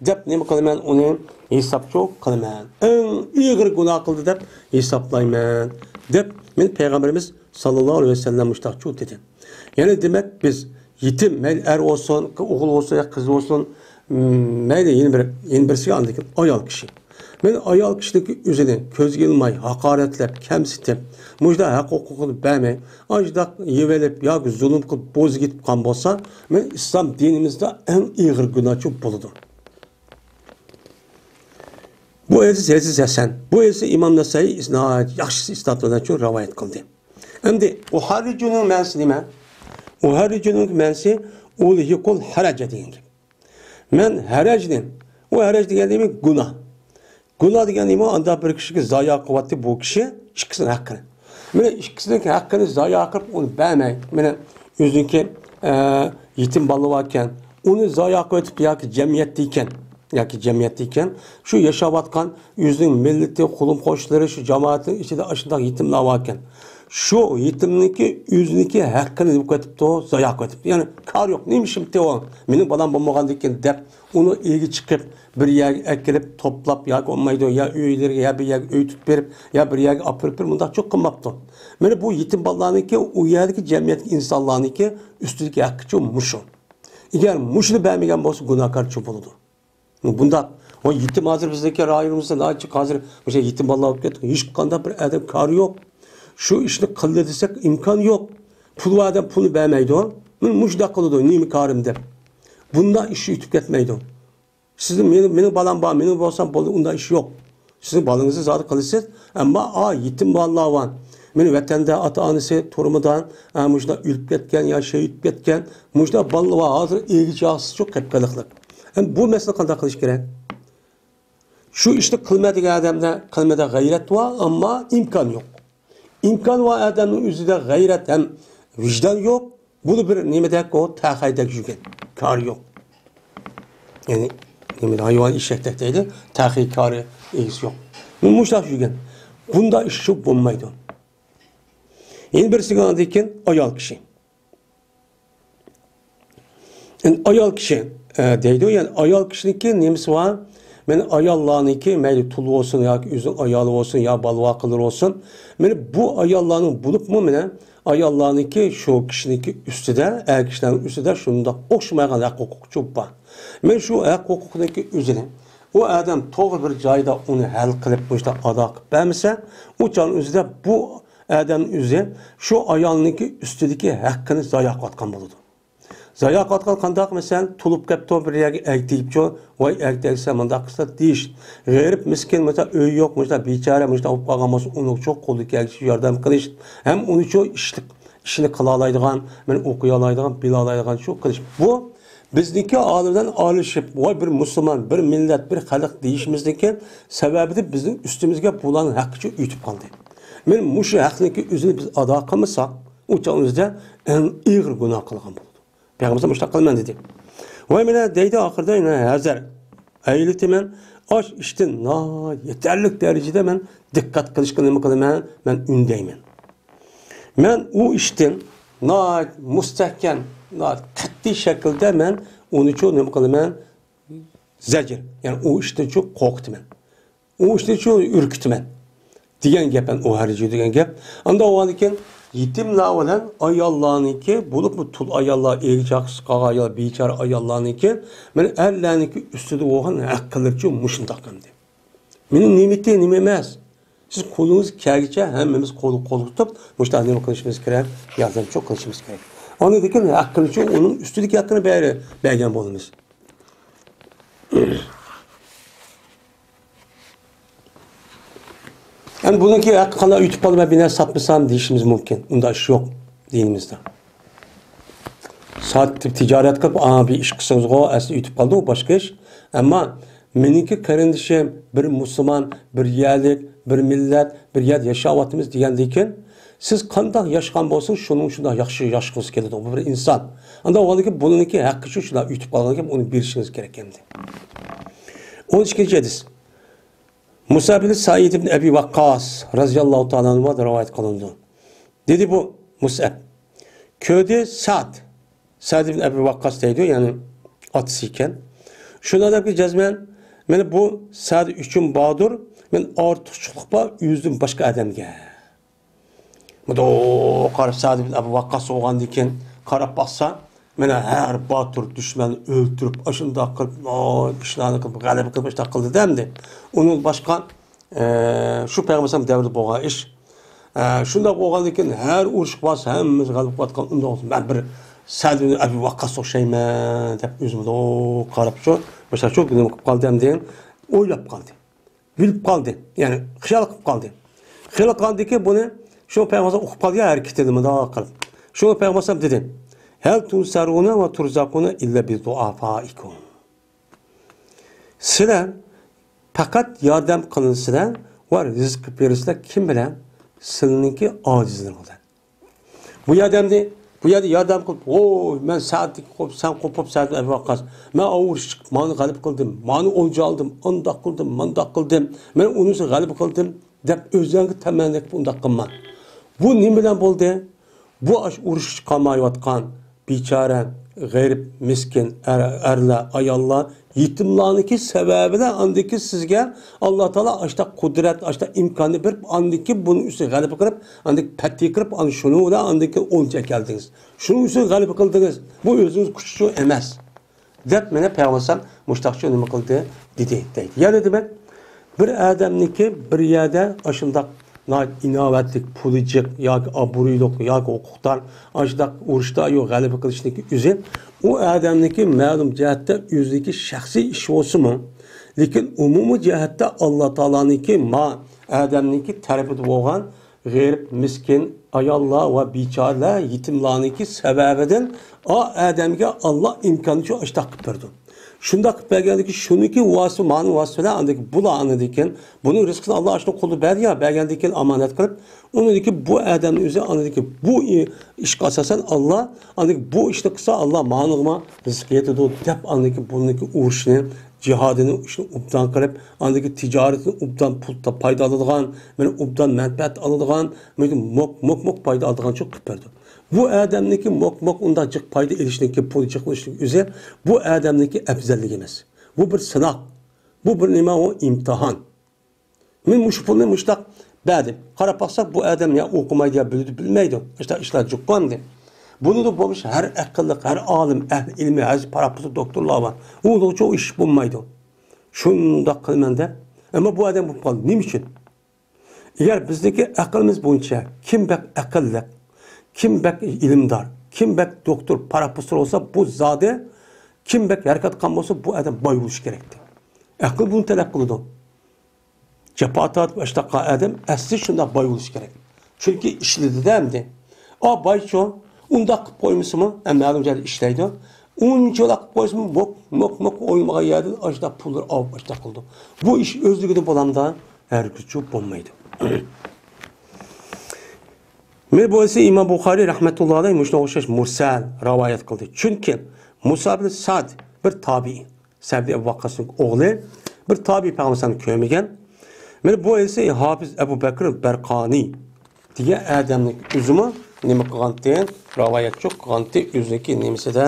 دەپ نېمە قىلىمەن؟ ئۇنى ھېسابچۇ قىلىمەن. ئەڭ ئېغىر گۇناھ قىلدى دەپ ھېسابلايمەن، دەپ مانا پەيغەمبىرىمىز ساللاللاھۇ ئەلەيھى ۋەسەللەم مۇشۇنداقچۇ دېدى. يەنى دېمەك، بىز يېتىم، مەيلى ئەر بولسۇن، ئوغۇل بولسۇن يا قىز بولسۇن، م، مەيلى يەنە بىر، يەنە بىرسىگە ئاندىن كېيىن ئايال كىشى. مانا ئايال كىشىنىڭكى ئۆزىنى كۆزگە ئىلماي، ھاقارەتلەپ، كەمسىتىپ، مۇشۇنداق ھەق ھوقۇقىنى بەرمەي، ئاشۇنداق يېۋېلىپ ياكى زۇلۇم قىلىپ بوزى كېتىپ قالغان بولسا، مانا ئىسلام دىنىمىزدا ئەڭ ئېغىر گۇناھچۇ بولىدۇ. بۇ ھەدىس، ھەدىس ھەسەن. بۇ ھەدىسنى ئىمام نەسائىي ناھايىتى ياخشى ئىسنادلار بىلەن رىۋايەت قىلدى. ئەمدى ئۇھەررىجۇنىڭ مەنىسى نېمە؟ ئۇھەررىجۇنىڭ مەنىسى ئۇلھىقۇل ھەرەجە دېگەن گەپ. مەن ھەرەجنى، ئۇ ھەرەج دېگەن نېمە؟ گۇناھ. گۇناھ دېگەن نېمە؟ ئاندا بىر كىشىگە زايا قىلىۋەتتى بۇ كىشى ئىككىسىنىڭ ھەققىنى. مانا ئىككىسىنىڭ ھەققىنى زايا قىلىپ، ئۇنى بەرمەي، مانا ئۆزىنىڭكى، ئە، يېتىم بالا باركەن، ئۇنى زايا قىلىۋېتىپ ياكى جەمئىيەتتە ئىكەن، ياكى جەمئىيەتتە ئىكەن، شۇ ياشاۋاتقان ئۆزىنىڭ مىللىتى، قولۇم-قوشنىلىرى، شۇ جامائەتنىڭ ئىچىدە ئاشۇنداق يېتىملار باركەن. شۇ يېتىمنىڭكى ئۆزىنىڭكى ھەققىنى نېمە قىلىۋېتىپتۇ؟ زايا قىلىۋېتىپتۇ. يەنى كارى يوق، نېمە ئىشىمتى ئۇ؟ مېنىڭ بالام بولمىغاندىكىن دەپ، ئۇنىڭ ئېگى چىقىپ، بىر يەرگە ئەكىرىپ، توپلاپ ياكى بولمايدۇ، يا ئۆيلىرىگە، يا بىر يەرگە ئۆي تۇتۇپ بېرىپ، يا بىر يەرگە ئاپىرىپ بېرىپ، مۇنداقچۇ قىلماپتۇ. مانا بۇ يېتىم بالىلارنىڭكى، ئۇ يەردىكى جەمئىيەتتىكى ئىنسانلارنىڭكى ئۈستىدىكى ھەققىچۇ مۇشۇ. ئەگەر مۇشۇنى بەرمىگەن بولسا، گۇناھكارچۇ بولىدۇ. بۇنداق، ۋاي، يېتىم ھازىر بىزدىكى رايونىمىزدا ناھايىتى ھازىر مۇشۇ يېتىم بالىلار بولۇپ كەتتى. ھېچقانداق بىر ئادەم كارى يوق. شۇ ئىشنى قىلدى دېسەك، ئىمكان يوق. پۇل بار ئادەم پۇلنى بەرمەيدۇ. مانا مۇشۇنداق قىلىدۇ، نېمە كارىم دەپ. بۇنداق ئىش ئۆتۈپ كەتمەيدۇ. سىزنىڭ، مېنىڭ، مېنىڭ بالام بار، مېنىڭ بولسام بولدى، ئۇنداق ئىش يوق. سىزنىڭ بالىڭىزنى زادى قىلىسىز، ئەمما ئا، يېتىم بالىلار بار. مېنىڭ ۋەتەندە ئاتا-ئانىسى تۇرمىدىغان، ئا، مۇشۇنداق ئۆلۈپ كەتكەن يا شېھىت كەتكەن، مۇشۇنداق بالىلار بار. ھازىر ئىگە-چاقىسىزچۇ قېلىپ قېلىقلىق. ئەمدى بۇ مەسىلە قانداق قىلىش كېرەك؟ شۇ ئىشنى قىلما دېگەن ئادەمدە، قىلمىدا غەيرەت بار، ئەمما ئىمكان يوق. ئىمكان بار ئادەمنىڭ ئۆزىدە غەيرەت ھەم ۋىجدان يوق. بۇ بىر نېمىدەك ئۇ، تەخەيدەك يۈرگەن. كارى يوق. يەنى، نېمە، ھايۋان ئېشەكتەك دەيدۇ، تەخەي كارى ئىگىسى يوق. مۇشۇنداق يۈرگەن. بۇنداق ئىش شۇ بولمايدۇ. يەنە بىرسىگە ئاندىن كېيىن ئايال كىشى. ئەمدى ئايال كىشى، ئە، دەيدۇ، يەنى ئايال كىشىنىڭكى نېمىسى بار؟ مانا ئاياللارنىڭكى مەيلى تۇل بولسۇن ياكى ئۆزىنىڭ ئايالى بولسۇن يا بالا-ۋاقىلىرى بولسۇن. مانا بۇ ئاياللارنىڭ بولۇپمۇ مانا ئاياللارنىڭكى شۇ كىشىنىڭكى ئۈستىدە، ئەر كىشىلەرنىڭ ئۈستىدە شۇنداق ئوخشىمايدىغان ھەق ھوقۇقچۇ بار. مانا شۇ ھەق ھوقۇقنىڭكى ئۆزىنى ئۇ ئادەم توغرا بىر جايدا ئۇنى ھەل قىلىپ، مۇشۇنداق ئادا قىلىپ بەرمىسە، ئۇ چاغنىڭ ئۆزىدە بۇ ئادەمنىڭ ئۆزى شۇ ئايالنىڭكى ئۈستىدىكى ھەققىنى زايا قىلىۋاتقان بولىدۇ. زايا قىلىۋاتقان قانداق؟ مەسىلەن، تولۇپ كەپتۇ، بىر يەرگە ئەگىپ تېگىپچۇ، ۋاي، ئەگىپ تەگسە مۇنداق قىلسا دېيىش. غېرىب، مىسكىن، مەسىلەن، ئۆيى يوق، مۇشۇنداق بىچارە، مۇشۇنداق بولۇپ قالغان بولسا، ئۇنىڭغىچۇ قولىدىكى ئەگىشى ياردەم قىلىش. ھەم ئۇنىچۇ ئىشلىق، ئىشىنى قىلالايدىغان، مانا ئوقۇيالايدىغان، بىلالايدىغان شۇ قىلىش. بۇ بىزنىڭكى ئالىم بىلەن ئارىلىشىپ، ۋاي، بىر مۇسۇلمان، بىر مىللەت، بىر خەلق دېيىشىمىزدىكى سەۋەبىدە بىزنىڭ ئۈستىمىزگە بۇلارنىڭ ھەققىچۇ ئۆتۈپ قالدى. مانا مۇشۇ ھەقنىڭكى ئۆزىنى بىز ئادا قىلمىساق، ئۇ چاغ ئۆزىدە ئەڭ ئېغىر گۇناھ قىلغان بولىدۇ. پەيغەمبەر مۇشۇنداق قىلىمەن دېدى. ۋاي مانا دەيدۇ ئاخىرىدا، يەنە ھەزەر ئەيلىتىمەن، ئاش ئىشتىن ناھايىتى يېتەرلىك دەرىجىدە مەن دىققەت قىلىشقا نېمە قىلىمەن، مەن ئۈندەيمەن. مەن ئۇ ئىشتىن ناھايىتى مۇستەھكەم، ناھايىتى قەتئىي شەكىلدە مەن ئۇنىچۇ نېمە قىلىمەن، زەجىر، يەنى ئۇ ئىشتىنچۇ قورقۇتىمەن. ئۇ ئىشتىنچۇ ئۈركۈتىمەن. دېگەن گەپ، ئۇ ھەرجى دېگەن گەپ. ئاندا بولغاندىكىن يېتىملار بىلەن ئاياللارنىڭكى، بولۇپمۇ تۇل ئاياللار، ئېگىز چاقىسى قالغان ئايال، بىچارە ئاياللارنىڭكى، مانا ئەرلەرنىڭكى ئۈستىدە بولغان ھەقلىرىچۇ مۇشۇنداق ئەمدى. مېنىڭ نېمىتى نېمە ئەمەس. سىز قولىڭىز كەلگىچە ھەممىمىز قول قول تۇتۇپ، مۇشۇنداق نېمە قىلىشىمىز كېرەك؟ ياردەمچۇ قىلىشىمىز كېرەك. ئاندىن كېيىن ھەققىنىچۇ ئۇنىڭ ئۈستىدىكى ھەققىنى بەر-، بەرگەن بولىمىز. ئەمدى بۇنىڭكى ھەققى قانداق ئۆتۈپ قالدى، مەن بىر نەرسە ساتمىسام دېيىشىمىز مۇمكىن. ئۇنداق ئىش يوق دىنىمىزدا. ساتىپ تىجارەت قىلىپ، ئا، بىر ئىش قىلسىڭىزغۇ، ئەسلى ئۆتۈپ قالدى، ئۇ باشقا ئىش. ئەمما مېنىڭكى قېرىندىشىم بىر مۇسۇلمان، بىر يەرلىك، بىر مىللەت، بىر يەردە ياشاۋاتىمىز دېگەندىكىن، سىز قانداق ياشىغان بولسىڭىز، شۇنىڭ شۇنداق ياخشى ياشىغۇسى كېلىدۇ. بۇ بىر ئىنسان. ئاندا بولغاندىكىن بۇنىڭكى ھەققى شۇ، شۇنداق ئۆتۈپ قالغاندىكىن ئۇنى بېرىشىڭىز كېرەك ئەمدى. ئون ئىككىنچى ھەدىس. مۇسئەب ئىبن سەئىد ئىبن ئەبى ۋەققاس رەزىياللاھۇ تائالا ئەنھۇدىن رىۋايەت قىلىنىدۇ. دېدى بۇ مۇسئەب. كۆردى سەئد. سەئد ئىبن ئەبى ۋەققاس دەيدۇ، يەنى ئاتىسى ئىكەن. شۇنداق دەپكى جەزمەن، مانا بۇ سەئد ئۈچۈن باردۇر، مەن ئارتۇقچىلىق بار ئۆزىدىن باشقا ئادەمگە. مۇنداق قاراپ سەئد ئىبن ئەبى ۋەققاس بولغاندىكىن قاراپ باقسا، مانا ھەر باتۇر دۈشمەننى ئۆلتۈرۈپ، ئاشۇنداق قىلىپ، ناھايىتى ئىشلارنى قىلىپ، غەلىبە قىلىپ، ئىشلار قىلدى-دە ئەمدى. ئۇنىڭ باشقا، ئە، شۇ پەيغەمبەر دەۋرىدە بولغان ئىش. ئە، شۇنداق بولغاندىكىن ھەر ئۇرۇشقا بارسا ھەممىمىز غەلىبە قىلىۋاتقان ئۇنداق بولسا، مەن بىر سەئد ئىبن ئەبى ۋەققاسقا ئوخشايمەن دەپ ئۆزىمۇ قاراپ شۇ، مىسال شۇ نېمە قىلىپ قالدى ئەمدى؟ ئويلاپ قالدى. بىلىپ قالدى. يەنى خىيال قىلىپ قالدى. خىيال قىلغاندىكىن بۇنى شۇ پەيغەمبەر ئۇقۇپ قالدى ھەرىكىتىنى مۇنداق قىلىپ. شۇ پەيغەمبەر دېدى: «ھەل تۇنسەرۇنە ۋە تۇرزەقۇنە ئىللا بىدۇئەفائىكۇم.» سىلەر پەقەت ياردەم قىلىنىسىلەر ۋە رىزىق بېرىسىلەر كىم بىلەن؟ سىلىنىڭكى ئاجىزلىرىڭ بىلەن. بۇ ياردەمنى، بۇ يەردە ياردەم قىلىپ، ۋوي، مەن سەئدنى قوپ-، سەن قوپۇپ سەئدنى ئەبى ۋەققاس. مەن ئۇرۇش چىقىپ، مانى غەلىبە قىلدىم، مانى ئولجا ئالدىم، ئانداق قىلدىم، مانداق قىلدىم. مەن ئۇنىسى غەلىبە قىلدىم دەپ ئۆزۈڭگە تەمەننا قىلىپ ئۇنداق قىلما. بۇ نېمە بىلەن بولدى؟ بۇ ئاشۇ ئۇرۇش چىقالمايۋاتقان بىچارە، غېرىب، مىسكىن، ئەر-، ئەرلەر، ئاياللار، يېتىملارنىڭكى سەۋەبىدە ئاندىكى سىزگە ئاللا تائالا ئاشتا قۇدرەت، ئاشتا ئىمكاننى بېرىپ، ئاندىكى بۇنىڭ ئۈستىگە غەلىبە قىلىپ، ئاندىكى پەتھى قىلىپ، ئانا شۇنىڭ بىلەن ئاندىكى ئولجا ئەكەلدىڭىز. شۇنىڭ ئۈستىگە غەلىبە قىلدىڭىز. بۇ ئۆزىڭىز كۈچ ئۈچۈن ئەمەس. دەپ مانا پەيغەمبەر ئەلەيھىسسالام مۇشۇنداق شۇ نېمە قىلدى دېدى دەيدۇ. يەنى دېمەك، بىر ئادەمنىڭكى بىر يەردە ئاشۇنداق ناھايىتى ئىناۋەتلىك، پۇلى جىق ياكى ئابرۇيلۇق ياكى ھوقۇقدار ئاشۇنداق ئۇرۇشتا يو غەلىبە قىلىشنىڭكى ئۆزى ئۇ ئادەمنىڭكى مەلۇم جەھەتتە ئۆزىنىڭكى شەخسىي ئىشى بولسىمۇ، لېكىن ئومۇمىي جەھەتتە ئاللا تائالانىڭكى ما ئادەمنىڭكى تەرىپىدە بولغان غېرىب، مىسكىن، ئاياللار ۋە بىچارىلەر، يېتىملارنىڭكى سەۋەبىدىن ئا ئادەمگە ئاللا ئىمكاننى شۇ ئاشتاق قىلىپ بېرىدۇ. شۇنداق قىلىپ بەرگەندىكىن شۇنىڭكى ۋاسىتە، مانىڭ ۋاسىتە بىلەن ئاندىن بۇلار ئاندىن كېيىن بۇنىڭ رىزقىنى ئاللا ئاشۇنىڭ قولىدا بەردى يا، بەرگەندىن كېيىن ئامانەت قىلىپ، ئۇنىڭدىن كېيىن بۇ ئادەمنىڭ ئۆزى ئاندىن كېيىن بۇ ئىشقا ئاساسەن ئاللا ئاندىن كېيىن بۇ ئىشنى قىلسا ئاللا مانىڭغىمۇ رىزىق يېتىدۇ دەپ ئاندىن كېيىن بۇنىڭكى ئۇرۇشىنى جىھادىنى شۇنى ئوبدان قىلىپ، ئاندىكى تىجارىتىنى ئوبدان پۇل تا-، پايدا ئالىدىغان، مانا ئوبدان مەنپەئەت ئالىدىغان، مانا موك، موك، موك پايدا ئالىدىغانچە قىلىپ بەردى. بۇ ئادەمنىڭكى موك، موك ئۇنداق جىق پايدا ئېلىشنىڭكى، پۇل جىق ئېلىشنىڭ ئۆزى بۇ ئادەمنىڭكى ئەپزەللىكى ئەمەس. بۇ بىر سىناق. بۇ بىر نېمە؟ ئۇ ئىمتىھان. مەن مۇشۇ پۇلنى مۇشۇنداق بەردىم. قاراپ باقساق، بۇ ئادەم يا ئوقۇمايدۇ، يا بىلىدۇ، بىلمەيدۇ. ئاشۇنداق ئىشلار جۇققاندى. بۇنىڭدا بولمىش ھەر ئەقىللىق، ھەر ئالىم، ئەھلى ئىلمى، ھەر پاراپسىز دوكتورلار بار. ئۇنىڭغىچە ئۇ ئىش بولمايدۇ. شۇنداق قىلىمەن دەپ. ئەمما بۇ ئادەم بولۇپ قالدى. نېمە ئۈچۈن؟ ئەگەر بىزنىڭكى ئەقلىمىز بويىچە كىم بەك ئەقىللىق، كىم بەك ئىلىمدار، كىم بەك دوكتور، پاراپسىز بولسا، بۇ زادى كىم بەك ھەرىكەت قىلغان بولسا، بۇ ئادەم باي بولۇشى كېرەكتى. ئەقىل بۇنى تەلەپ قىلىدۇ. جاپا تارتىپ ئاشتاق قىلغان ئادەم ئەسلى شۇنداق باي بولۇشى كېرەك. چۈنكى ئىشلىدى-دە ئەمدى. ئا، بايچۇ، ئۇنداق قىلىپ قويمىسىمۇ، ئە، مەلۇم جايدا ئىشلەيدۇ. ئۇنچىۋالا قىلىپ قويسىمۇ، موك، موك، موك ئوينىمىغان يەردىن ئاشتاق پۇللىرى ئاۋۇپ ئاشتاق قىلىدۇ. بۇ ئىش ئۆزلۈكىدە بولامدا؟ ھەرگىزچۇ بولمايدۇ. مانا بۇ ئەسلى ئىمام بۇخارىي رەھمەتۇللا ئەلەيھ مۇشۇنىڭغا ئوخشاش مۇرسەل رىۋايەت قىلدى. چۈنكى مۇسا بىن سەئد بىر تابىئىي، سەئد ئىبن ۋەققاسنىڭ ئوغلى، بىر تابىئىي، پەيغەمبەرنى كۆرمىگەن. مانا بۇ ئەسلى ھاپىز ئەبۇ بەكر بەرقانىي دېگەن ئادەمنىڭ ئۆزىمۇ نېمە قىلغانتى؟ رىۋايەتچى قىلغانتى ئۆزىنىڭكى نېمىسىدە،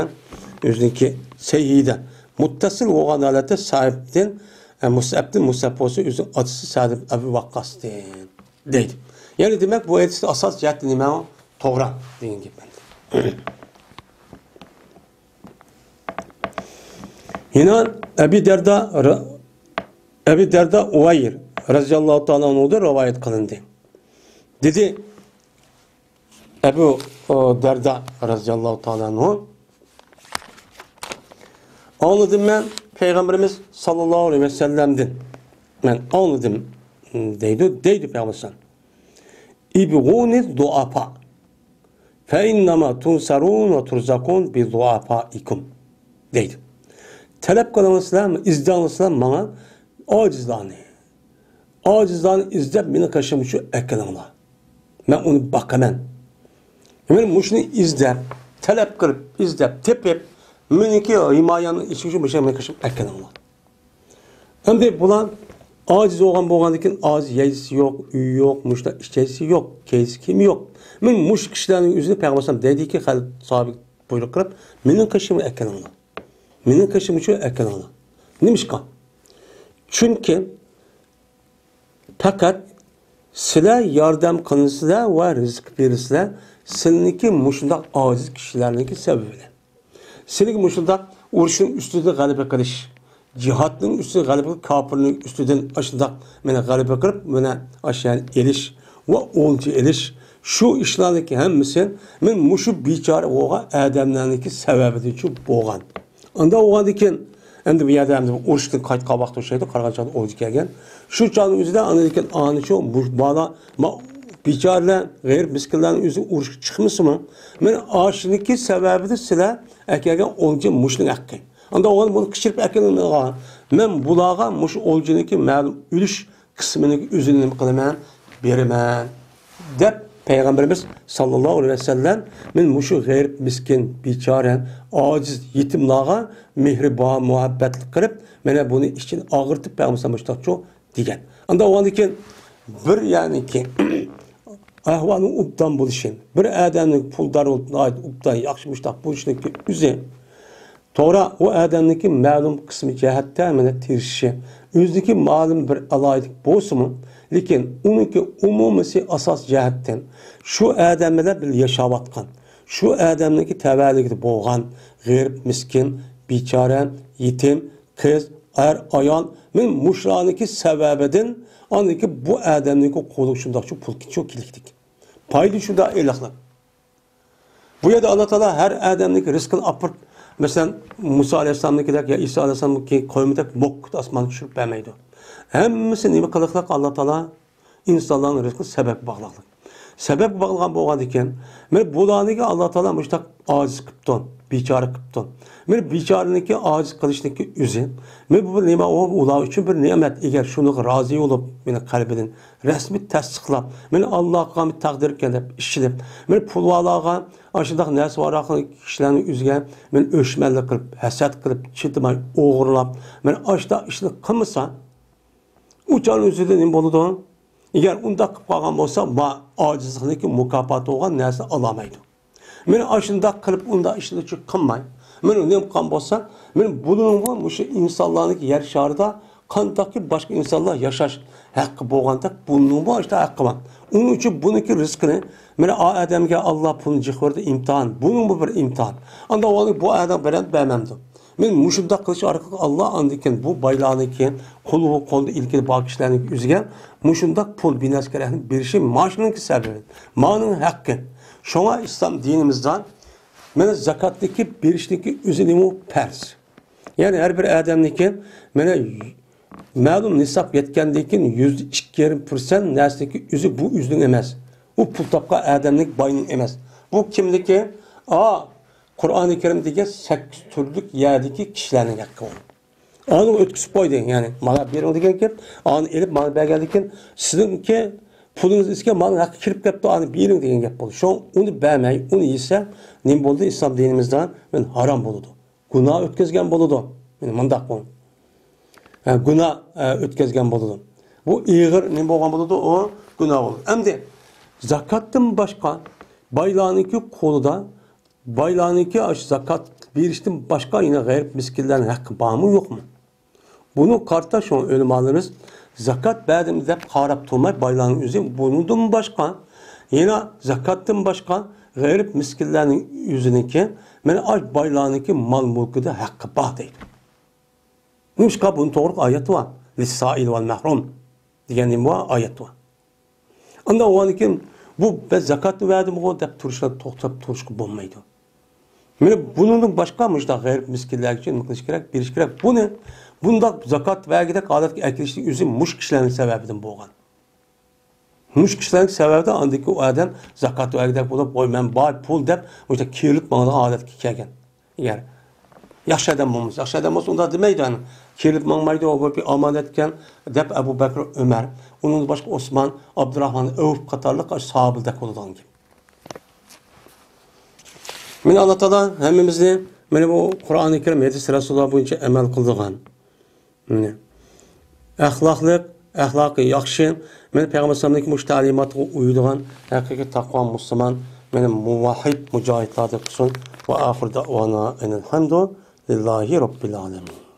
ئۆزىنىڭكى سەھىھىدە مۇتتەسىل بولغان ھالەتتە سەئدتىن، ئە، مۇسئەبتىن، مۇسئەب بولسا ئۆزىنىڭ ئاتىسى سەئد ئىبن ئەبى ۋەققاستىن دەيدۇ. يەنى دېمەك، بۇ ھەدىستە ئاساس جەھەتتە نېمە؟ توغرا دېگەن گەپ ئەمدى. يەنە ئەبى دەردا، ئەبى دەردا ئۇۋەير رەزىياللاھۇ تائالا ئەنھۇدىن رىۋايەت قىلىندى. دېدى، ئەبۇ، ئۇ، دەردە رەزىياللاھۇ تائالا ئەنھۇ، ئاڭلىدىم مەن پەيغەمبىرىمىز ساللاللاھۇ ئەلەيھى ۋەسەللەمدىن، مەن ئاڭلىدىم دەيدۇ، دەيدۇ پەيغەمبەر ئەلەيھىسسالام، ئىبغۇنى زۇئەفا، فەئىننەما تۇنسەرۇن ۋە تۇرزەقۇن بىزۇئەفائىكۇم دەيدۇ. تەلەپ قىلىڭلار سىلەر، ئىزدەڭلار سىلەر ماڭا ئاجىزلارنى. ئاجىزلارنى ئىزدەپ مېنىڭ قېشىمغا شۇ ئەكېلىڭلار. مەن ئۇنى باقىمەن. مەن مۇشۇنى ئىزدەپ، تەلەپ قىلىپ، ئىزدەپ تېپىپ، مېنىڭكى ھىمايەمنىڭ ئىچىگە شۇ مۇشۇ مېنىڭ قېشىمغا ئەكېلىڭلار. ئەمدى بۇلار ئاجىز بولغان، بولغاندىكىن ئاجىز يەيسى يوق، ئۆيى يوق، مۇشۇنداق ئىچەيسى يوق، كىيسى كىيىمى يوق. مەن مۇشۇ كىشىلەرنىڭ ئۆزىنى پەيغەمبەر ئەلەيھىسسالام دەيدىكى، خەلق ساھابىگە بۇيرۇق قىلىپ، مېنىڭ قېشىمغا ئەكېلىڭلار. مېنىڭ قېشىمغا شۇ ئەكېلىڭلار. نېمىشقا؟ چۈنكى پەقەت سىلەر ياردەم قىلىنسىلەر ۋە رىزىق بېرىلسىلەر، سىلىنىڭكى مۇشۇنداق ئاجىز كىشىلەرنىڭكى سەۋەبى بىلەن. سىلىگە مۇشۇنداق ئۇرۇشنىڭ ئۈستىدىن غەلىبە قىلىش، جىھادنىڭ ئۈستىدىن غەلىبە، كاپىرنىڭ ئۈستىدىن ئاشۇنداق مانا غەلىبە قىلىپ، مانا ئاشۇ يەرنى ئېلىش ۋە ئولجا ئېلىش، شۇ ئىشلارنىڭكى ھەممىسى مەن مۇشۇ بىچارە بولغان ئادەملەرنىڭكى سەۋەبىدىنچۇ بولغان. ئانداق بولغاندىكىن، ئەمدى بۇ يەردە ئەمدى ئۇرۇشتىن قايتقان ۋاقىت ئوخشايدۇ، قارىغانچىغا ئولجا كەلگەن. شۇ چاغنىڭ ئۆزىدە ئاندىن كېيىن ئانىچۇ، مۇش بالا، ما-، بىچارىلەر، غېرىب مىسكىنلەرنىڭ ئۆزى ئۇرۇشقا چىقمىسىمۇ، مەن ئاشۇنىڭكى سەۋەبىدە سىلەر ئەكەلگەن ئولجا مۇشۇنىڭ ھەققى. ئاندا ئوغلۇم بۇنى قىچىرىپ ئەكېلىڭلار. مەن بۇلارغا مۇشۇ ئولجىنىڭكى مەلۇم ئۈلۈش قىسمىنى ئۆزىنى نېمە قىلىمەن؟ بېرىمەن، دەپ پەيغەمبىرىمىز ساللاللاھۇ ئەلەيھى ۋەسەللەم، مەن مۇشۇ غېرىب، مىسكىن، بىچارە، ئاجىز يېتىملارغا مېھرىبان، مۇھەببەتلىك قىلىپ، مانا بۇنى ئىچىنى ئاغرىتىپ پەيغەمبىرىمىز مۇشۇنداقچۇ دېگەن. ئاندا ئۇنىڭدىن كېيىن بىر يەرنىڭكى ئەھۋالنىڭ ئوبدان بولۇشى، بىر ئادەمنىڭ پۇلدار بولۇپ، ناھايىتى ئوبدان، ياخشى مۇشۇنداق بولۇشىنىڭكى ئۆزى توغرا، ئۇ ئادەمنىڭكى مەلۇم قىسمى جەھەتتە مانا تىرىشىشى، ئۆزىنىڭكى مەلۇم بىر ئالاھىدىلىك بولسىمۇ، لېكىن ئۇنىڭكى ئومۇمىسى ئاساس جەھەتتىن شۇ ئادەم بىلەن بىللە ياشاۋاتقان، شۇ ئادەمنىڭكى تەۋەلىكىدە بولغان غېرىب، مىسكىن، بىچارە، يېتىم، قىز، ئەر، ئايال، مەن مۇشۇلارنىڭكى سەۋەبىدىن ئاندىكى بۇ ئادەمنىڭكى قولىغا شۇنداقچە پۇل كېلىدىكەن. پايدا شۇنداق ئېلىقلىق. بۇ يەردە ئاللا تائالا ھەر ئادەمنىڭكى رىزقىنى ئاپىرىپ، مەسىلەن، مۇسا ئەلەيھىسسالامنىڭكىدەك يا ئىسا ئەلەيھىسسالامنىڭكى قويمىدەك موقكۇت ئاسمانغا چۈشۈرۈپ بەرمەيدۇ. ھەممىسى نېمە قىلىقلىق؟ ئاللا تائالا ئىنسانلارنىڭ رىزقى سەۋەبكە باغلىقلىق. سەۋەبكە باغلىغان بولغاندىكىن، مانا بۇلارنىڭكى ئاللا تائالا مۇشۇنداق ئاجىز قىپتۇ، بىچارە قىپتۇ. مانا بىچارىنىڭكى ئاجىز قىلىشنىڭكى ئۆزى، مانا بۇ بىر نېمە، ئۇ ئۇلار ئۈچۈن بىر نېمەت. ئەگەر شۇنىڭغا رازى بولۇپ، مانا قەلبىدىن رەسمىي تەستىقلاپ، مانا ئاللاغا تەقدىركەن دەپ ئىشىنىپ، مانا پۇلۋالارغا، ئاشۇنداق نەرسە بارلىق كىشىلەرنىڭ ئۆزىگە مانا ئۆچمەنلىك قىلىپ، ھەسەت قىلىپ، چىدىماي ئوغرىلاپ، مانا ئاشۇنداق ئىشنى قىلمىسا، ئۇ چاغنىڭ ئۆزىدە نېمە بولىدۇ؟ ئەگەر ئۇنداق قىلىپ قالغان بولسا، ما ئاجىزلىقنىڭكى مۇكاپاتى بولغان نەرسىنى ئالالمايدۇ. مانا ئاشۇنداق قىلىپ، ئۇنداق ئىشلارنى قىلماي، مانا نېمە قىلغان بولسا، مانا بۇنىڭمۇ مۇشۇ ئىنسانلارنىڭكى يەر شارىدا قانداقكى باشقا ئىنسانلار ياشاش ھەققى بولغاندەك، بۇنىڭمۇ ئاشۇنداق ھەققى بار. ئۇنىڭ ئۈچۈن بۇنىڭكى رىزقىنى، مانا ئا ئادەمگە ئاللا پۇلنى جىق بەردى، ئىمتىھان، بۇنىڭمۇ بىر ئىمتىھان. ئاندا ئۇ بۇ ئادەم بەرەمدۇ، بەرمەمدۇ؟ مەن مۇشۇنداق قىلىش ئارقىلىق ئاللا ئاندىن كېيىن بۇ بايلارنىڭكى، قولى، قولدا ئىلكىدە بار كىشىلەرنىڭكى ئۆزىگە مۇشۇنداق پۇل، بىنەسكە رەھمىنى بېرىشى ماشۇنىڭكى سەۋەبى، مانىڭ ھەققى. شۇڭا ئىسلام دىنىمىزدا مانا زاكاتنىڭكى بېرىشنىڭكى ئۆزى نېمە؟ پەرز. يەنى ھەر بىر ئادەمنىڭكى مانا مەلۇم نىساب يەتكەندىن كېيىن يۈزدە ئىككى يېرىم پىرسەنت نەرسىنىڭكى ئۆزى بۇ ئۆزىنىڭ ئەمەس. ئۇ پۇل تاپقان ئادەمنىڭ، باينىڭ ئەمەس. بۇ كىمنىڭكى؟ ئا، قۇرئانى كەرىم دېگەن سەككىز تۈرلۈك يەردىكى كىشىلەرنىڭ ھەققى ئۇ. ئانى ئۆتكۈزۈپ قويدى، يەنى مانا بېرىڭ دېگەن گەپ، ئانى ئېلىپ مانا بەرگەندىن كېيىن سىزنىڭكى پۇلىڭىز ئىچكەن مالنىڭ ھەققى كىرىپ كەپتۇ، ئانى بېرىڭ دېگەن گەپ بولدى. شۇڭا ئۇنى بەرمەي، ئۇنى يېسە نېمە بولدى؟ ئىسلام دىنىمىزدا مەن ھارام بولىدۇ. گۇناھ ئۆتكۈزگەن بولىدۇ. مانا مۇنداق بۇ. ھە، گۇناھ، ھە، ئۆتكۈزگەن بولىدۇ. بۇ ئېغىر نېمە بولغان بولىدۇ؟ ئۇ گۇناھ بولىدۇ. ئەمدى زاكاتتىن باشقا بايلارنىڭكى قولىدا، بايلارنىڭكى ئاشۇ زاكات بېرىشتىن باشقا يەنە غېرىب مىسكىنلەرنىڭ ھەققى بارمۇ، يوقمۇ؟ بۇنى قارىتا شۇڭا ئۆلىمالىرىمىز زاكات بەردىم دەپ قاراپ تۇرماي، بايلارنىڭ ئۆزى بۇنىڭدىن باشقا، يەنە زاكاتتىن باشقا غېرىب مىسكىنلەرنىڭ ئۆزىنىڭكى، مانا ئاش بايلارنىڭكى مال مۈلكىدە ھەققى بار دەيدۇ. نېمىشقا بۇنىڭ توغرىلىق ئايەت بار. لىسسائىل ۋەل مەھرۇم دېگەن نېمە بار؟ ئايەت بار. ئاندىن ئۇنىڭدىن كېيىن بۇ بەس زاكاتنى بەردىمغۇ دەپ تۇرۇشلا توختاپ تۇرۇشقا بولمايدۇ. مانا بۇنىڭدىن باشقا مۇشۇنداق غېرىب مىسكىنلەرگىچە نېمە قىلىش كېرەك، بېرىش كېرەك. بۇنى بۇنداق زاكات بەرگۈدەك ھالەتكە ئەكىلىشنىڭ ئۆزى مۇشۇ كىشىلەرنىڭ سەۋەبىدىن بولغان. مۇشۇ كىشىلەرنىڭ سەۋەبىدىن ئاندىكى ئۇ ئادەم زاكات بەرگۈدەك بولۇپ، ۋاي مەن بار پۇل دەپ مۇشۇنداق كېرىلىپ ماڭىدىغان ھالەتكە كەلگەن. ئەگەر ياخشى ئادەم بولمىسا، ياخشى ئادەم بولسا ئۇنداق دېمەيدۇ، يەنى كېرىلىپ ماڭمايدۇ، بۇ بىر ئامانەتكەن دەپ ئەبۇ بەكرى ئۆمەر، ئۇنىڭدىن باشقا ئوسمان، ئابدۇراخمان ئەۋف قاتارلىق ساھابىلەردەك بولىدىغان گەپ. مانا ئاللا تائالا ھەممىمىزنى مانا بۇ قۇرئانى كەرىم، ھەدىس رەسۇلۇللا بويىچە ئەمەل قىلىدىغان، مانا ئەخلاقلىق، ئەخلاقى ياخشى، مانا پەيغەمبەر ئەلەيھىسسالامنىڭكى مۇشۇ تەلىماتىغا ئۇيىدىغان ھەقىقىي تەقۋا مۇسۇلمان، مانا مۇۋەھھىد مۇجاھىدلاردىن قىلسۇن. ۋە ئاخىر دەئۋانا ئەنىل ھەمدۇ لىللاھى رەببىل ئالەمىن.